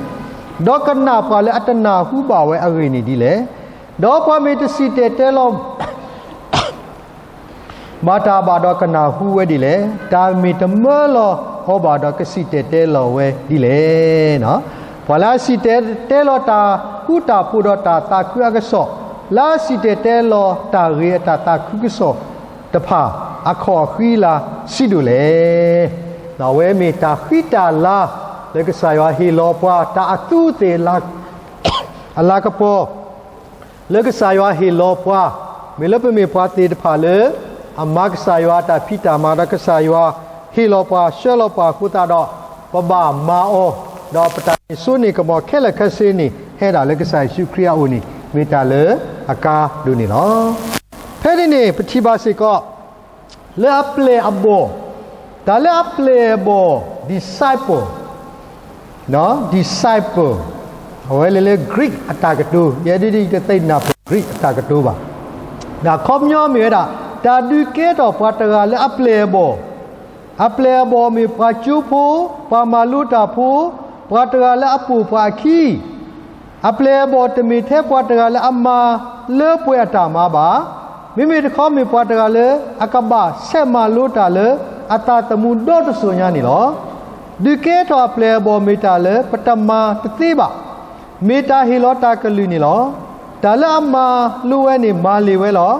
ဒီးကနၣ်ပှၤလၢအတနၢ်ဟူဘၣ်ဝဲအဂ့ၢ်န့ၣ်ဒ်လဲၣ်, ဒီးပှၤမ့ၢ်တစံၣ်တဲၤတဲလီၤ ဘၣ်တၢ်ဘၣ်ဒီးကနၢ်ဟူဝဲဒ်လဲၣ်, တၢ်မ့ၢ်တမၢလီၤအီၤဘၣ်ဒီးကစံၣ်တဲၤတဲလီၤဝဲဒ်လဲၣ်. ပှၤလၢအစံၣ်တဲၤတဲလီၤတၢ်ဃူတၢ်ဖိးဒီးတၢ်သးခုအကစီၣ်, လၢအစံၣ်တဲၤတဲလီၤတၢ်ဂ့ၤအတၢ်သးခုကစီၣ်တဖၣ် အခီၣ်အဃံလၤဆံးဒိၣ်လဲၣ်. အဝဲမ့ၢ်တၢ်ဃံတၢ်လၤ လၢကစၢ်ယွၤဟ့ၣ်လီၤပှၤ တၢ်အသူးအသ့ၣ် အလၤကပီၤ လၢကစၢ်ယွၤဟ့ၣ်လီၤပှၤ, မ့ၢ်လၢပမ့ၢ်ပှၤသ့ၣ်တဖၣ်လၢ အမၤကစၢ်ယွၤအတၢ်ဖံးတၢ်မၤဒီးကစၢ်ယွၤဟ့ၣ်လီၤပှၤ ဆှၢလီၤပှၤအဃိသတးဒီး ပဘၣ်မၤအီၤ, ဒီးပတၢ်န့ၢ်စိန့ၢ်ကမီၤခဲလၢာ်ခဲဆ့န့ၣ် ဟဲဒၣ်လၢကစၢ်ယ့ၣ်ၡူးခရံာ်အအိၣ်န့ၣ် မ့ၢ်တၢ်လၢအကါဒိၣ်န့ၣ်လီၤ. ဖဲန့ၣ်န့ၣ် ပထံၣ်ဘၣ်စ့ၢ်ကီး လၢအပျဲၢ်အဘီၣ်, တၢ်လၢအပျဲၢ်အဘီၣ် disciple, disciple, အဝဲလဲၤလၢ Greek အတၢ်ကတိၤ, ယဲဒ်ယတသ့ၣ်ညါ Greek အတၢ်ကတိၤဘၣ်. ဒီးအခီပညီမ့ၢ်ဝဲဒၣ် တၢ်ဒုးကဲထီၣ်ပှၤတဂၤလၢအပျဲၢ်အဘီၣ်, အပျဲၢ်အဘီၣ်မ့ၢ်ပှၤကၠိဖိ, ပှၤမၤလိတၢ်ဖိ, ပှၤတဂၤလၢအပိာ်ပှၤအခံ, အပျဲၢ်အဘီၣ်တမ့ၢ်ထဲပှၤတဂၤလၢအမၤလၢပှဲၤအတၢ်မၤဘၣ်. မ့မ့ၢ်တခီမ့ၢ်ပှၤတဂၤလၢအကဘၣ်ဆဲးမၤလိတၢ်လၢအသးသမူဒီတစိၤညါန့ၣ်လီၤ. ဒုးကဲထီၣ်အပျဲၢ်အဘီၣ်မ့ၢ်တၢ်လၢပတမၤတသ့ဘၣ်. မ့ၢ်တၢ်ဟ့ၣ်လီၤတၢ်ကလုၢ်န့ၣ်လီၤ. တၢ်လၢအမၤလိဝဲန့ၣ်မၤလ့ၤဝဲလီၤ.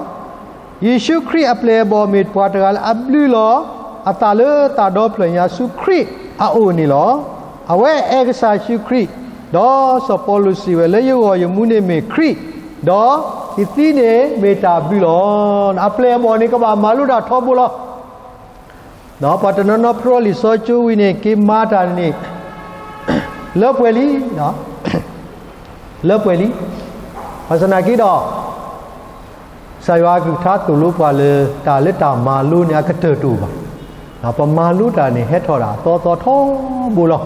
ယ့ၣ်ၡူးခရံာ်အပျဲၢ်အဘီၣ်မ့ၢ်ပှၤတဂၤလၢအဘျုးလီၤအသးလၢသးဒီဖျၢၣ်ညါဆူခရံာ်အအိၣ်န့ၣ်လီၤ. အဝဲအဲၣ်ကစၢ်ယ့ၣ်ၡူးခရံာ်, ဒီးစီၤပီလူးစံးဝဲလၢယဂီၢ်ယမူန့ၣ်မ့ၢ်ခရံာ်, ဒီးယသံန့ၣ်မ့ၢ်တၢ်ဘျုးလီၤ. အပျဲၢ်အဘီၣ်န့ၣ်ကဘၣ်မၤလိတၢ်ထီဘိလီၤ. ပှၤတနီၤနီၤဖရီလံာ်စီဆှံကၠိဝံၤန့ၣ် က့ၤမၤတၢ်န့ၣ် လၢပှဲၤလံ, လၢပှဲၤလံ. ဘၣ်ဆၣ်သနာ်က့ဒီး ကစၢ်ယွၤအကလုၢ်ကထါသိၣ်လိပှၤလၢ တၢ်လၢတၢ်မၤလိန့ၣ် အကတၢၢ်တအိၣ်ဘၣ်. ပမၤလိတၢ်န့ၣ် ဟဲထီၣ်ဒၣ်အသီသီထီဘိလီၤ.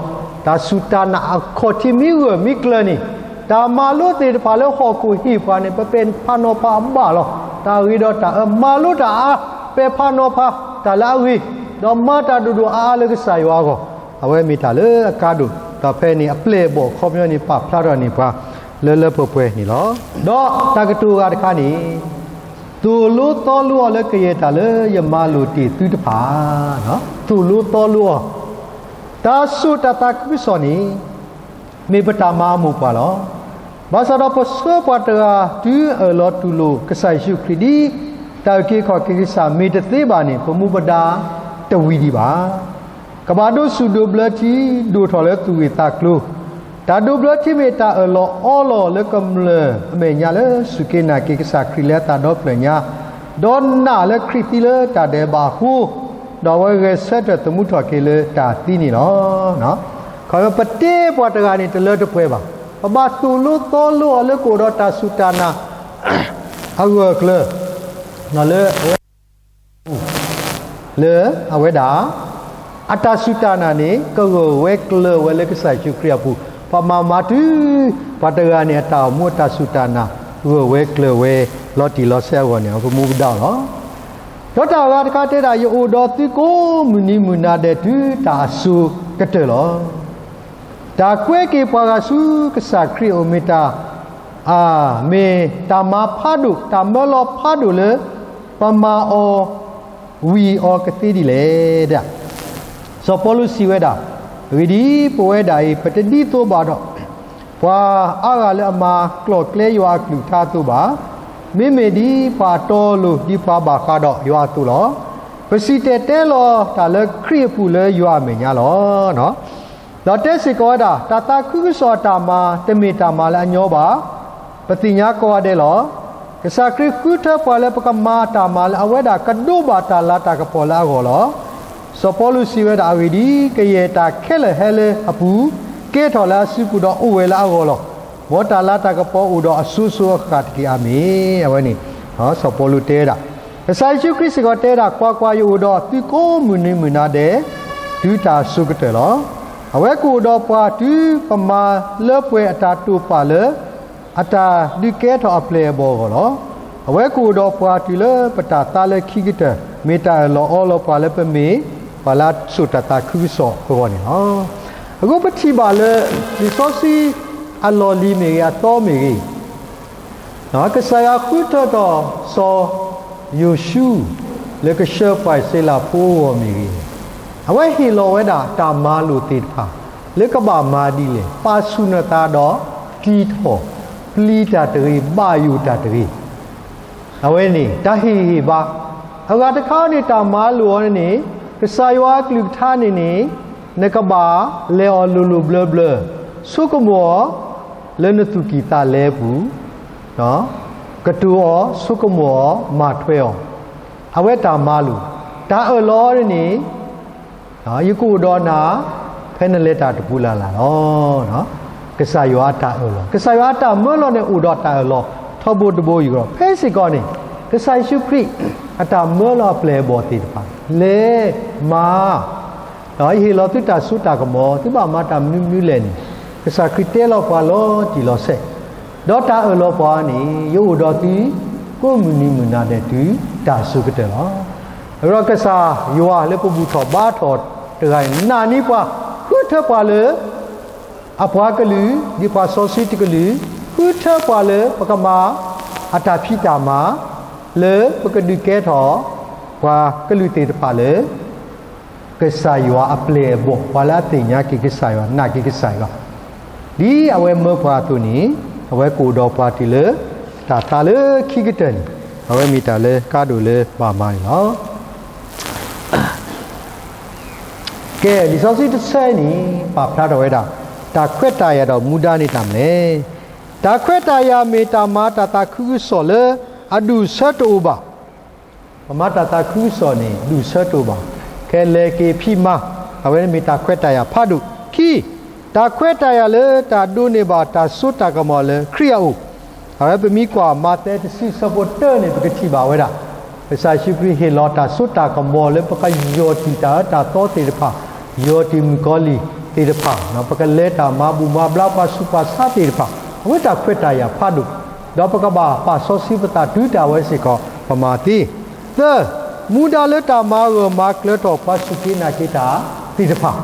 တၢ်စူၢ်တၢ်နာ်အခီၣ်ထံးမ့ၢ်ဂၢၢ်မ့ၢ်ကျၢၤန့ၣ်, တၢ်မၤလိသ့ၣ်တဖၣ်လၢဟီၣ်ခိၣ်ဟ့ၣ်ပှၤန့ၣ် ပပဲာ်ဖးနီၤဖးအဘၣ်လီၤ. တၢ်ဂ့ၤဒီးတၢ်အၢ မၤလိတၢ်အါ, ပဲာ်ဖးနီၤဖးတၢ်လၢအဂ့ၤ, ဒီးမၤတၢ်ဒိၣ်ဒိၣ်အါအါလၢကစၢ်ယွၤအဂီၢ်, အဝဲမ့ၢ်တၢ်လၢအကါဒိၣ်, ဒီးဖဲန့ၣ်အပျဲၢ်အဘီၣ်အခီပညီန့ၣ် ပာ်ဖျါထီၣ်န့ၢ်ပှၤ လၢလၢပှဲၤပှဲၤန့ၣ်လီၤ. ဒီးတၢ်ကတိၤဂၤတခါန့ၣ်, သိၣ်လိသီလိအီၤလၢကယဲၢ်တၢ်လၢယမၤလိာ်တ့ၢ်သုတဖၣ်, သိၣ်လိသီလိအီၤ, တၢ်ဆိၣ်တၢ်သးခုကစီၣ်န့ၣ် မ့ၢ်ပတၢ်မၤအမိၢ်ပှၢ်လီၤ. ဘၣ်ဆၣ်ဒီးပဆှၢပှၤတဂၤတုၤအၢၣ်လီၤတူၢ်လိာ်ကစၢ်ယ့ၣ်ၡူးခရံာ်ဒ်တၢ်အုၣ်က့ၤခီၣ်က့ၤကစၢ်မ့ၢ်တသ့ဘၣ်န့ၣ် ပမူပဒါတဝံၤဒံးဘၣ်. ကဘၣ်ဒိးဆူၣ်ဒိးဘျၢထံ ဒိၣ်ထီၣ်လၢသူၣ်ဂ့ၢ်သးကျိၤ, တၢ်ဒိးဘျၢထံမ့ၢ်တၢ်အၢၣ်လီၤအီလီၤလၢကမျၢၢ်အမဲာ်ညါလၢစူၢ်က့ၤနာ်က့ၤကစၢ်ခရံာ်လၢအသးဒီဖျၢၣ်ညါ, ဒီးနာ်လၢခရံာ်သံလၢတၢ်ဒဲးဘးအဃိ, ဒီးအဝဲဂဲၤဆၢထၢၣ်သမူထီၣ်က့ၤလၢတၢ်သံန့ၣ်လီၤ. ခီပတဲပှၤတဂၤန့ၣ် တလၢတပှဲၤဘၣ်. ပဘၣ်သိၣ်လိသီလိအီၤလၢကအိၣ်ဒီးတၢ်စူၢ်တၢ်နာ်အဂၢၢ်အကျၢၤ လၢအဝဲ လၢအဝဲဒၣ် အတၢ်စူၢ်တၢ်နာ်န့ၣ် ကဂၢၢ်ဝဲကျၢၤဝဲလၢကစၢ်ယ့ၣ်ၡူးခရံာ်အပူၤ, ပမၤမၤတုၤ ပှၤတဂၤန့ၣ် အတၢ်အိၣ်မူအတၢ်စူၢ်တၢ်နာ် ဂၢၢ်ဝဲကျၢၤဝဲလီၤတံၢ်လီၤဆဲးအဂီၢ်န့ၣ် ပမူပဒါအီၤလီၤ. ဒီးတၢ်ဂၤတခါတဲဒၣ် ယအိၣ်ဒီးသုကိးမုၢ်နံၤမုၢ်နၤဒဲးတုၤတၢ်အစိၤကတၢၢ်လီၤ. တၢ်ကွဲက့ၤပှၤဂၤဆူကစၢ်ခရံာ်အအိၣ်မ့ၢ်တၢ် မ့ၢ်တၢ်မၤဖးဒိၣ် တၢ်မၢလီၤဖးဒိၣ်လၢ ပမၤအီၤဝံၤအီၤကသ့ဒ်လဲၣ်. စီၤပီလူးစံးဝဲဒၣ်, အဂ့ၢ်ဒ်အံၤ, ပဝဲဒၣ်အံၤ ပတဒ်သိးဘၣ်ဒီး ပှၤအါဂၤလၢအမၤကျိၤကျဲယွၤအကလုၢ်ကထါအသိးဘၣ်. မ့မ့ၢ်ဒ်ပှၤတီလိၤဒ်ပှၤဘၣ်ဃးဒီးယွၤအသိးလီၤ. ပစံၣ်တဲၤတဲလီၤတၢ်လၢခရံာ်အပူၤလၢယွၤအမဲာ်ညါလီၤ. ဒီးတဲစ့ၢ်ကီးဝဲဒၣ်, တၢ်သးခုကစီၣ်အတၢ်မၤ တမ့ၢ်တၢ်မၤလၢအညီဘၣ်. ပသ့ၣ်ညါကိးဂၤဒဲးလီၤ. ကစၢ်ခရံာ်ဃုထၢပှၤလၢပကမၤတၢ်မၤလၢအဝဲဒၣ်ကဒိးဘၣ်တၢ်လၤတၢ်ကပီၤလၢအဂီၢ်လီၤ. စီၤပီလူးစံးဝဲဒၣ်, အဂ့ၢ်ဒ်အံၤ, ကယဲၢ်တၢ်ခဲလၢာ်ဟဲလၢအပူၤ, ကဲထီၣ်လၢအစုပူၤဒီးအိၣ်ဝဲလၢအဂီၢ်လီၤ. မ်တၢ်လၤတၢ်ကပီၤအိၣ်ဒီးအစိၤစိၤအဃၣ်ဃၣ်တက့ၢ်. အၤမ့ၣ်. အဝဲန့ၣ် စီၤပီလူးတဲဝဲဒၣ်, ကစၢ်ယ့ၣ်ၡူးခရံာ်စ့ၢ်ကီးတဲဝဲဒၣ်, ကွၢ်ကွၢ်, ယအိၣ်ဒီးသုကိးမုၢ်နံၤမုၢ်နၤဒဲး တုၤတၢ်အစိၤကတၢၢ်လီၤ. အဝဲကအိၣ်ဒီးပှၤတုၤပမၤလၢပှဲၤအတၢ်တိာ်ပာ်လၢ အတၢ်ဒုးကဲထီၣ်အပျဲၢ်အဘီၣ်အဂီၢ်လီၤ. အဝဲကအိၣ်ဒီးပှၤတုၤလၢပတၢ်သါလၢခံကတၢၢ်, မ့ၢ်တၢ်အၢၣ်လီၤအီလီၤပှၤလၢပမ့ၢ်ပှၤလၢအစိာ်တၢ်သးခုကစီၣ်အဂီၢ်န့ၣ်လီၤ. အဃိပထံၣ်ဘၣ်လၢ လံာ်စီဆှံအလီၢ်လံၤမ့ၢ်ဂ့ၤ, အသီမ့ၢ်ဂ့ၤ, ကစၢ်ယွၤဃုထၢထီၣ်စီၤယိၤၡူ လၢကဆှၢပှၤအံၣ်စရ့လးဖိအဂီၢ်မ့ၢ်ဂ့ၤ, အဝဲဟ့ၣ်လီၤဝဲဒၣ်တၢ်မၤလိာ်သ့ၣ်တဖၣ် လၢကဘၣ်မၤဒ်လဲၣ်, ပာ်ဆူၣ်နသးဒီးတံထီၣ်, ပျံၤတၢ်တဂ့ၤ, ဘၣ်ယိၣ်တၢ်တဂ့ၤ. အဝဲန့ၣ် တၢ်ဟ့ၣ်ဂံၢ်ဟ့ၣ်ဘါ, အဂၤတခါန့ၣ် တၢ်မၤလိာ်အီၤန့ၣ်, ကစၢ်ယွၤအကလုၢ်ကထါန့ၣ်န့ၣ်, နကဘၣ်လဲၤအီၤလိၤလိၤဘျၢဘျၢ, ဆိကမိၣ်အီၤ လၢနသူၣ်ကံၢ်သးလဲအပူၤ, ကတိၤအီၤ, ဆိကမိၣ်အီၤ, မၤထွဲအီၤ, အဝဲတၢ်မၤလိာ်, တၢ်အၢၣ်လီၤန့ၣ်န့ၣ် ယကအိၣ်ဒီးနၤ ဖဲနလဲၤတၢ်တပူၤလၢ်လၢ်လီၤ. ကစၢ်ယွၤအတၢ်အၢၣ်လီၤ, ကစၢ်ယွၤအတၢ်မၢလီၤန့ၣ် အိၣ်ဒီးတၢ်အၢၣ်လီၤ ထီဘိတဘိယူၢ်လီၤ. ဖဲစ့ၢ်ကီးန့ၣ် ကစၢ်ယ့ၣ်ၡူးခရံာ် အတၢ်မၢလီၤအပျဲၢ်အဘီၣ်သ့ၣ်တဖၣ် လဲၤမၤ ယဟ့ၣ်လီၤသုတၢ်စိတၢ်ကမီၤ, သုဘၣ်မၤတၢ်မနုၤမနုၤလဲၣ်န့ၣ်, ကစၢ်ခရံာ်တဲလီၤပှၤလီၤတံၢ်လီၤဆဲး, ဒီးတၢ်အၢၣ်လီၤပှၤန့ၣ် ယအိၣ်ဒီးသု ကိးမုၢ်နံၤမုၢ်နၤဒဲးတုၤတၢ်အစိၤကတၢၢ်လီၤ. အဃိဒီးကစၢ်ယွၤလၢပဘူၣ်ထီၣ်ဘါထီၣ်တဂၤန့ၣ် နာ်န့ၢ်ပှၤ ဃုထၢပှၤလၢ အပှၤကလုာ် ဒ်ပှၤစီဆှံတကလုာ် ဃုထၢပှၤလၢပကမၤအတၢ်ဖံးတၢ်မၤ လၢပကဒုးကဲထီၣ် ပှၤကလုာ်သ့ၣ်တဖၣ်လၢ ကစၢ်ယွၤအပျဲၢ်အဘီၣ် ပှၤလၢအသ့ၣ်ညါက့ၤကစၢ်ယွၤ နာ်က့ၤကစၢ်ယွၤ ဒ်အဝဲမၢပှၤအသိးန့ၣ် အဝဲကအိၣ်ဒီးပှၤတုၤလၢ တၢ်သါလၢခံကတၢၢ်န့ၣ် အဝဲမ့ၢ်တၢ်လၢကါဒိၣ်လၢဘၣ်မၤန့ၣ်လီၤ. ကဲ လံာ်စီဆှံတဆၢအံၤန့ၣ် ပာ်ဖျါထီၣ်ဝဲဒၣ် တၢ်ခွဲးတၢ်ယာ်ဒီးမူဒါန့ၣ်တၢ်မနုၤလဲၣ်. တၢ်ခွဲးတၢ်ယာ်မ့ၢ်တၢ်မၤတၢ်သးခုကစီၣ်လၢအဒူၣ်အဆၢတအိၣ်ဘၣ်. ပမၤတၢ်သးခုကစီၣ်န့ၣ် ဒူၣ်အဆၢတအိၣ်ဘၣ်. ကဲ လဲၤက့ၤဖံးမၤ အဝဲန့ၣ်မ့ၢ်တၢ်ခွဲးတၢ်ယာ်ဖးဒိၣ်. ခံ, တၢ်ခွဲးတၢ်ယာ်လၢတၢ်ဒိးန့ၢ်ဘၣ်တၢ်စိတၢ်ကမီၤလၢခရံာ်အအိၣ်. အဝဲပမ့ၢ်ကွၢ်မးသဲတဆံဆၢဖိတၢန့ၣ် ပကထံၣ်ဘၣ်ဝဲဒၣ် ကစၢ်ယ့ၣ်ၡူးခရံာ်ဟ့ၣ်လီၤတၢ်စိတၢ်ကမီၤလၢပကယီၢ်တံၢ်တၢ်အၢတၢ်သီသ့ၣ်တဖၣ်, ယီၢ်တံၢ်မုၣ်ကီၤလံၢ်သ့ၣ်တဖၣ်, ပကလဲၤတၢ်မၤဘူၣ်မၤဘျါပှၤဆူးပှၤဆါသ့ၣ်တဖၣ်, အဝဲတၢ်ခွဲးတၢ်ယာ်ဖးဒိၣ်, ဒီးပကဘၣ်ပာ်စီဆှံပသးတုၤတၢ်ဝဲစ့ၢ်ကီး ပမၤသ့. သၢ, မူဒါလၢတၢ်မၤဂၢၢ်မၤကျၢၤထီၣ်ပှၤစူၢ်က့ၤနာ်က့ၤတၢ်သ့ၣ်တဖၣ်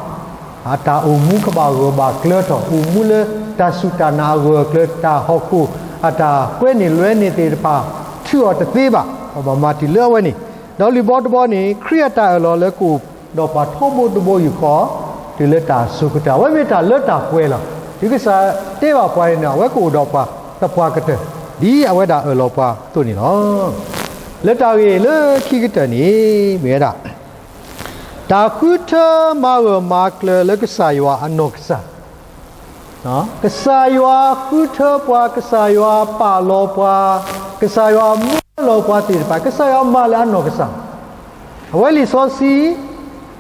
အတၢ်အိၣ်မူကဘၣ်ဂၢၢ်ဘၣ်ကျၢၤထီၣ် အိၣ်မူလၢတၢ်စူၢ်တၢ်နာ်အဂၢၢ်အကျၢၤ တၢ်ဟီၣ်ခိၣ်အတၢ်ကွဲန့ၢ်လွဲန့ၢ်သ့ၣ်တဖၣ် ထုးအီၤတသ့ဘၣ်, ပဘၣ်မၤတုၤလၢအဝဲန့ၣ်, ဒီးလုၢ်ဘီတဘီန့ၣ် ခရံာ်အတၢ်အၢၣ်လီၤလၢကအိၣ်ဒီးပှၤထီဘိတဘိယူၢ်ဃီ တုၤလၢတၢ်အစိၤကတၢၢ် အဝဲမ့ၢ်တၢ်လၢတၢ်ပှဲၤလီၤ. တုၤကစၢ်တဲဘၣ်ပှၤန့ၣ် အဝဲကအိၣ်ဒီးပှၤသပှၢ်ကတၢၢ် ဒ်အဝဲဒၣ်အၢၣ်လီၤပှၤအသိးန့ၣ်လီၤ. လၢတၢ်ဂ့ၢ်လၢခံကတၢၢ်န့ၣ် မ့ၢ်ဝဲဒၣ် တၢ်ဃုထၢမၤဂၢၢ်မၤကျၢၤလၢကစၢ်ယွၤအနီၢ်ကစၢ်, ကစၢ်ယွၤဃုထၢပှၤ, ကစၢ်ယွၤပာ်လီၤပှၤ, ကစၢ်ယွၤမၢလီၤပှၤသ့ၣ်တဖၣ်, ကစၢ်ယွၤမၤလၢအနီၢ်ကစၢ်, အဝဲလံာ်စီ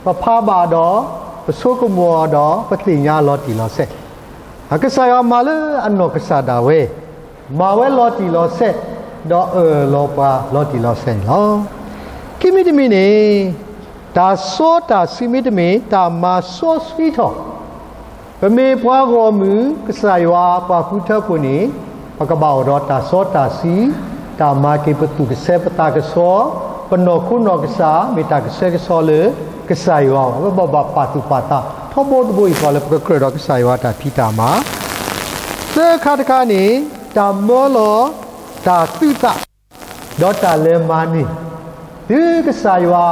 ဆှံ ပဖးဘၣ်ဒီး ပဆိကမိၣ်အီၤဒီး ပသ့ၣ်ညါလီၤတံၢ်လီၤဆဲး, ကစၢ်ယွၤမၤလၢအနီၢ်ကစၢ်ဒၣ်ဝဲ, မၤဝဲလီၤတံၢ်လီၤဆဲး, ဒီးအၢၣ်လီၤပှၤလီၤတံၢ်လီၤဆဲးန့ၣ်လီၤ. ခံမံၤတမံၤန့ၣ် တၢ်စီတၢ်ဆှံမ့တမ့ၢ် တၢ်မၤစီဆှံထီၣ်, ပမ့ၢ်ပှၤဂီၢ်မုၢ် ကစၢ်ယွၤပှၤဃုထၢဖိန့ၣ် ပကဘၣ်အိၣ်ဒီးတၢ်စီတၢ်ဆှံ, တၢ်မၤက့ၤပသူၣ်ကဆှီပသးကဆှီ, ပနီၢ်ခိနီၢ်ကစၢ် မ့ၢ်တၢ်ကဆှဲကဆှီလၢကစၢ်ယွၤအဂီၢ်, ပဘၣ်ပာ်သူၣ်ပာ်သး ထီဘိတဘိယူၢ်ဃီလၢ ပကကြၢးဒီးကစၢ်ယွၤတၢ်ဖံးတၢ်မၤ သၢခါတခါန့ၣ် တၢ်မၢလီၤ, တၢ်သုးသး, ဒီးတၢ်လဲၤမၤန့ၢ်, တုၤကစၢ်ယွၤ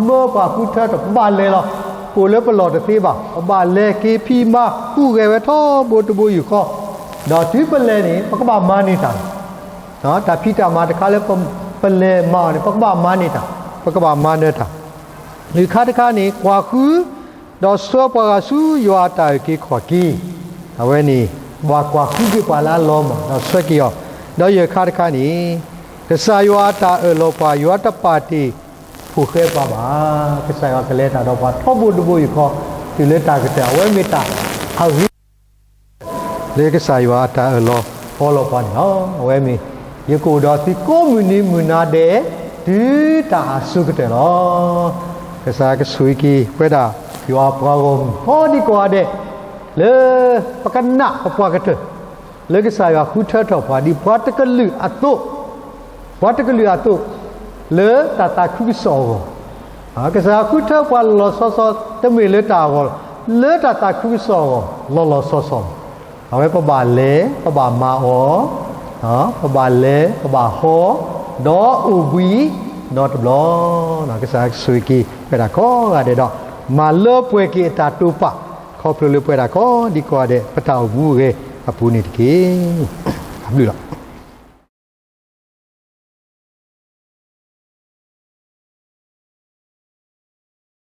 မၢပှၤဃုထၢထီၣ် ပဘၣ်လဲၤလီၤ, ပအိၣ်လၢပလီၢ်တသ့ဘၣ်, ပဘၣ်လဲၤက့ၤဖံးမၤဟူးဂဲၤဝဲထီဘိတဘိယူၢ်ဃီ, ဒီးတုၤပလဲၤန့ၣ် ပကဘၣ်မၤန့ၢ်တၢ်, တၢ်ဖံးတၢ်မၤတခါလၢပလဲၤမၤအီၤန့ၣ် ပကဘၣ်မၤန့ၢ်တၢ်, ပကဘၣ်မၤနၢၤတၢ်, လွံၢ်ခါတခါန့ၣ် ကွၢ်ဃု ဒီးဆှၢပှၤဂၤဆူယွၤအတၢ်အုၣ်က့ၤခီၣ်က့ၤ, အဝဲန့ၣ် ဘၣ်ကွၢ်ဃုက့ၤပှၤလၢအလီၤမၢ် ဒီးဆှၢက့ၤအီၤ, ဒီးယဲၢ်ခါတခါန့ၣ် ကစၢ်ယွၤအတၢ်အၢၣ်လီၤပှၤ ယွၤတပာ်တ့ၢ်ဖိဃဲပှၤဘၣ်, ကစၢ်ယွၤကလဲၤတၢ်ဒီးပှၤထီဘိတဘိယူၢ်ဃီ တုၤလၢတၢ်ကတၢၢ် အဝဲမ့ၢ်တၢ်အဂ့ၤ လၢကစၢ်ယွၤအတၢ်အၢၣ်လီၤအီလီၤပှၤန့ၣ်လီၤ. အဝဲမ့ၢ် ယကအိၣ်ဒီးသုကိးမုၢ်နံၤမုၢ်နၤဒဲး တုၤတၢ်အစိၤကတၢၢ်လီၤ. ကစၢ်ကဆိၣ်ဂ့ၤက့ၤပဝဲဒၣ် ယွၤပှၤဂီၢ်မုၢ် ကိးဒံကိးဂၤဒဲး လၢပကနာ်ပပှၤကတၢၢ် လၢကစၢ်ယွၤဃုထၢထီၣ်ပှၤ ဒ်ပှၤတကလုာ်အသိး, ပှၤတကလုာ်အသိး လၢတၢ်သးခုကစီၣ်အဂီၢ်, ကစၢ်ယွၤဃုထၢပှၤလီၤလီၤဆီဆီ တမ့ၢ်လၢတၢ်အဂီၢ်, လၢတၢ်သးခုကစီၣ်အဂီၢ် လီၤလီၤဆီဆီလီၤ. အဝဲပဘၣ်လဲၤ ပဘၣ်မၤအီၤ, ပဘၣ်လဲၤ ပဘၣ်ဟီ, ဒီးအိၣ်ဘှံးနီတဘျီ, ကစၢ်ကဆိၣ်ဂ့ၤက့ၤပဝဲဒၣ်ကိးဂၤဒဲးဒီး မၤလၢပှဲၤက့ၤအတၢ်တိာ်ပာ် ခီဖျိလၢပဝဲဒၣ်ကိးဒံကိးဂၤဒဲး ပတၢ်အိၣ်မူအိၣ်ဂဲၤအပူၤန့ၣ်တက့ၢ်. တၢ်ဘျုးလီၤ.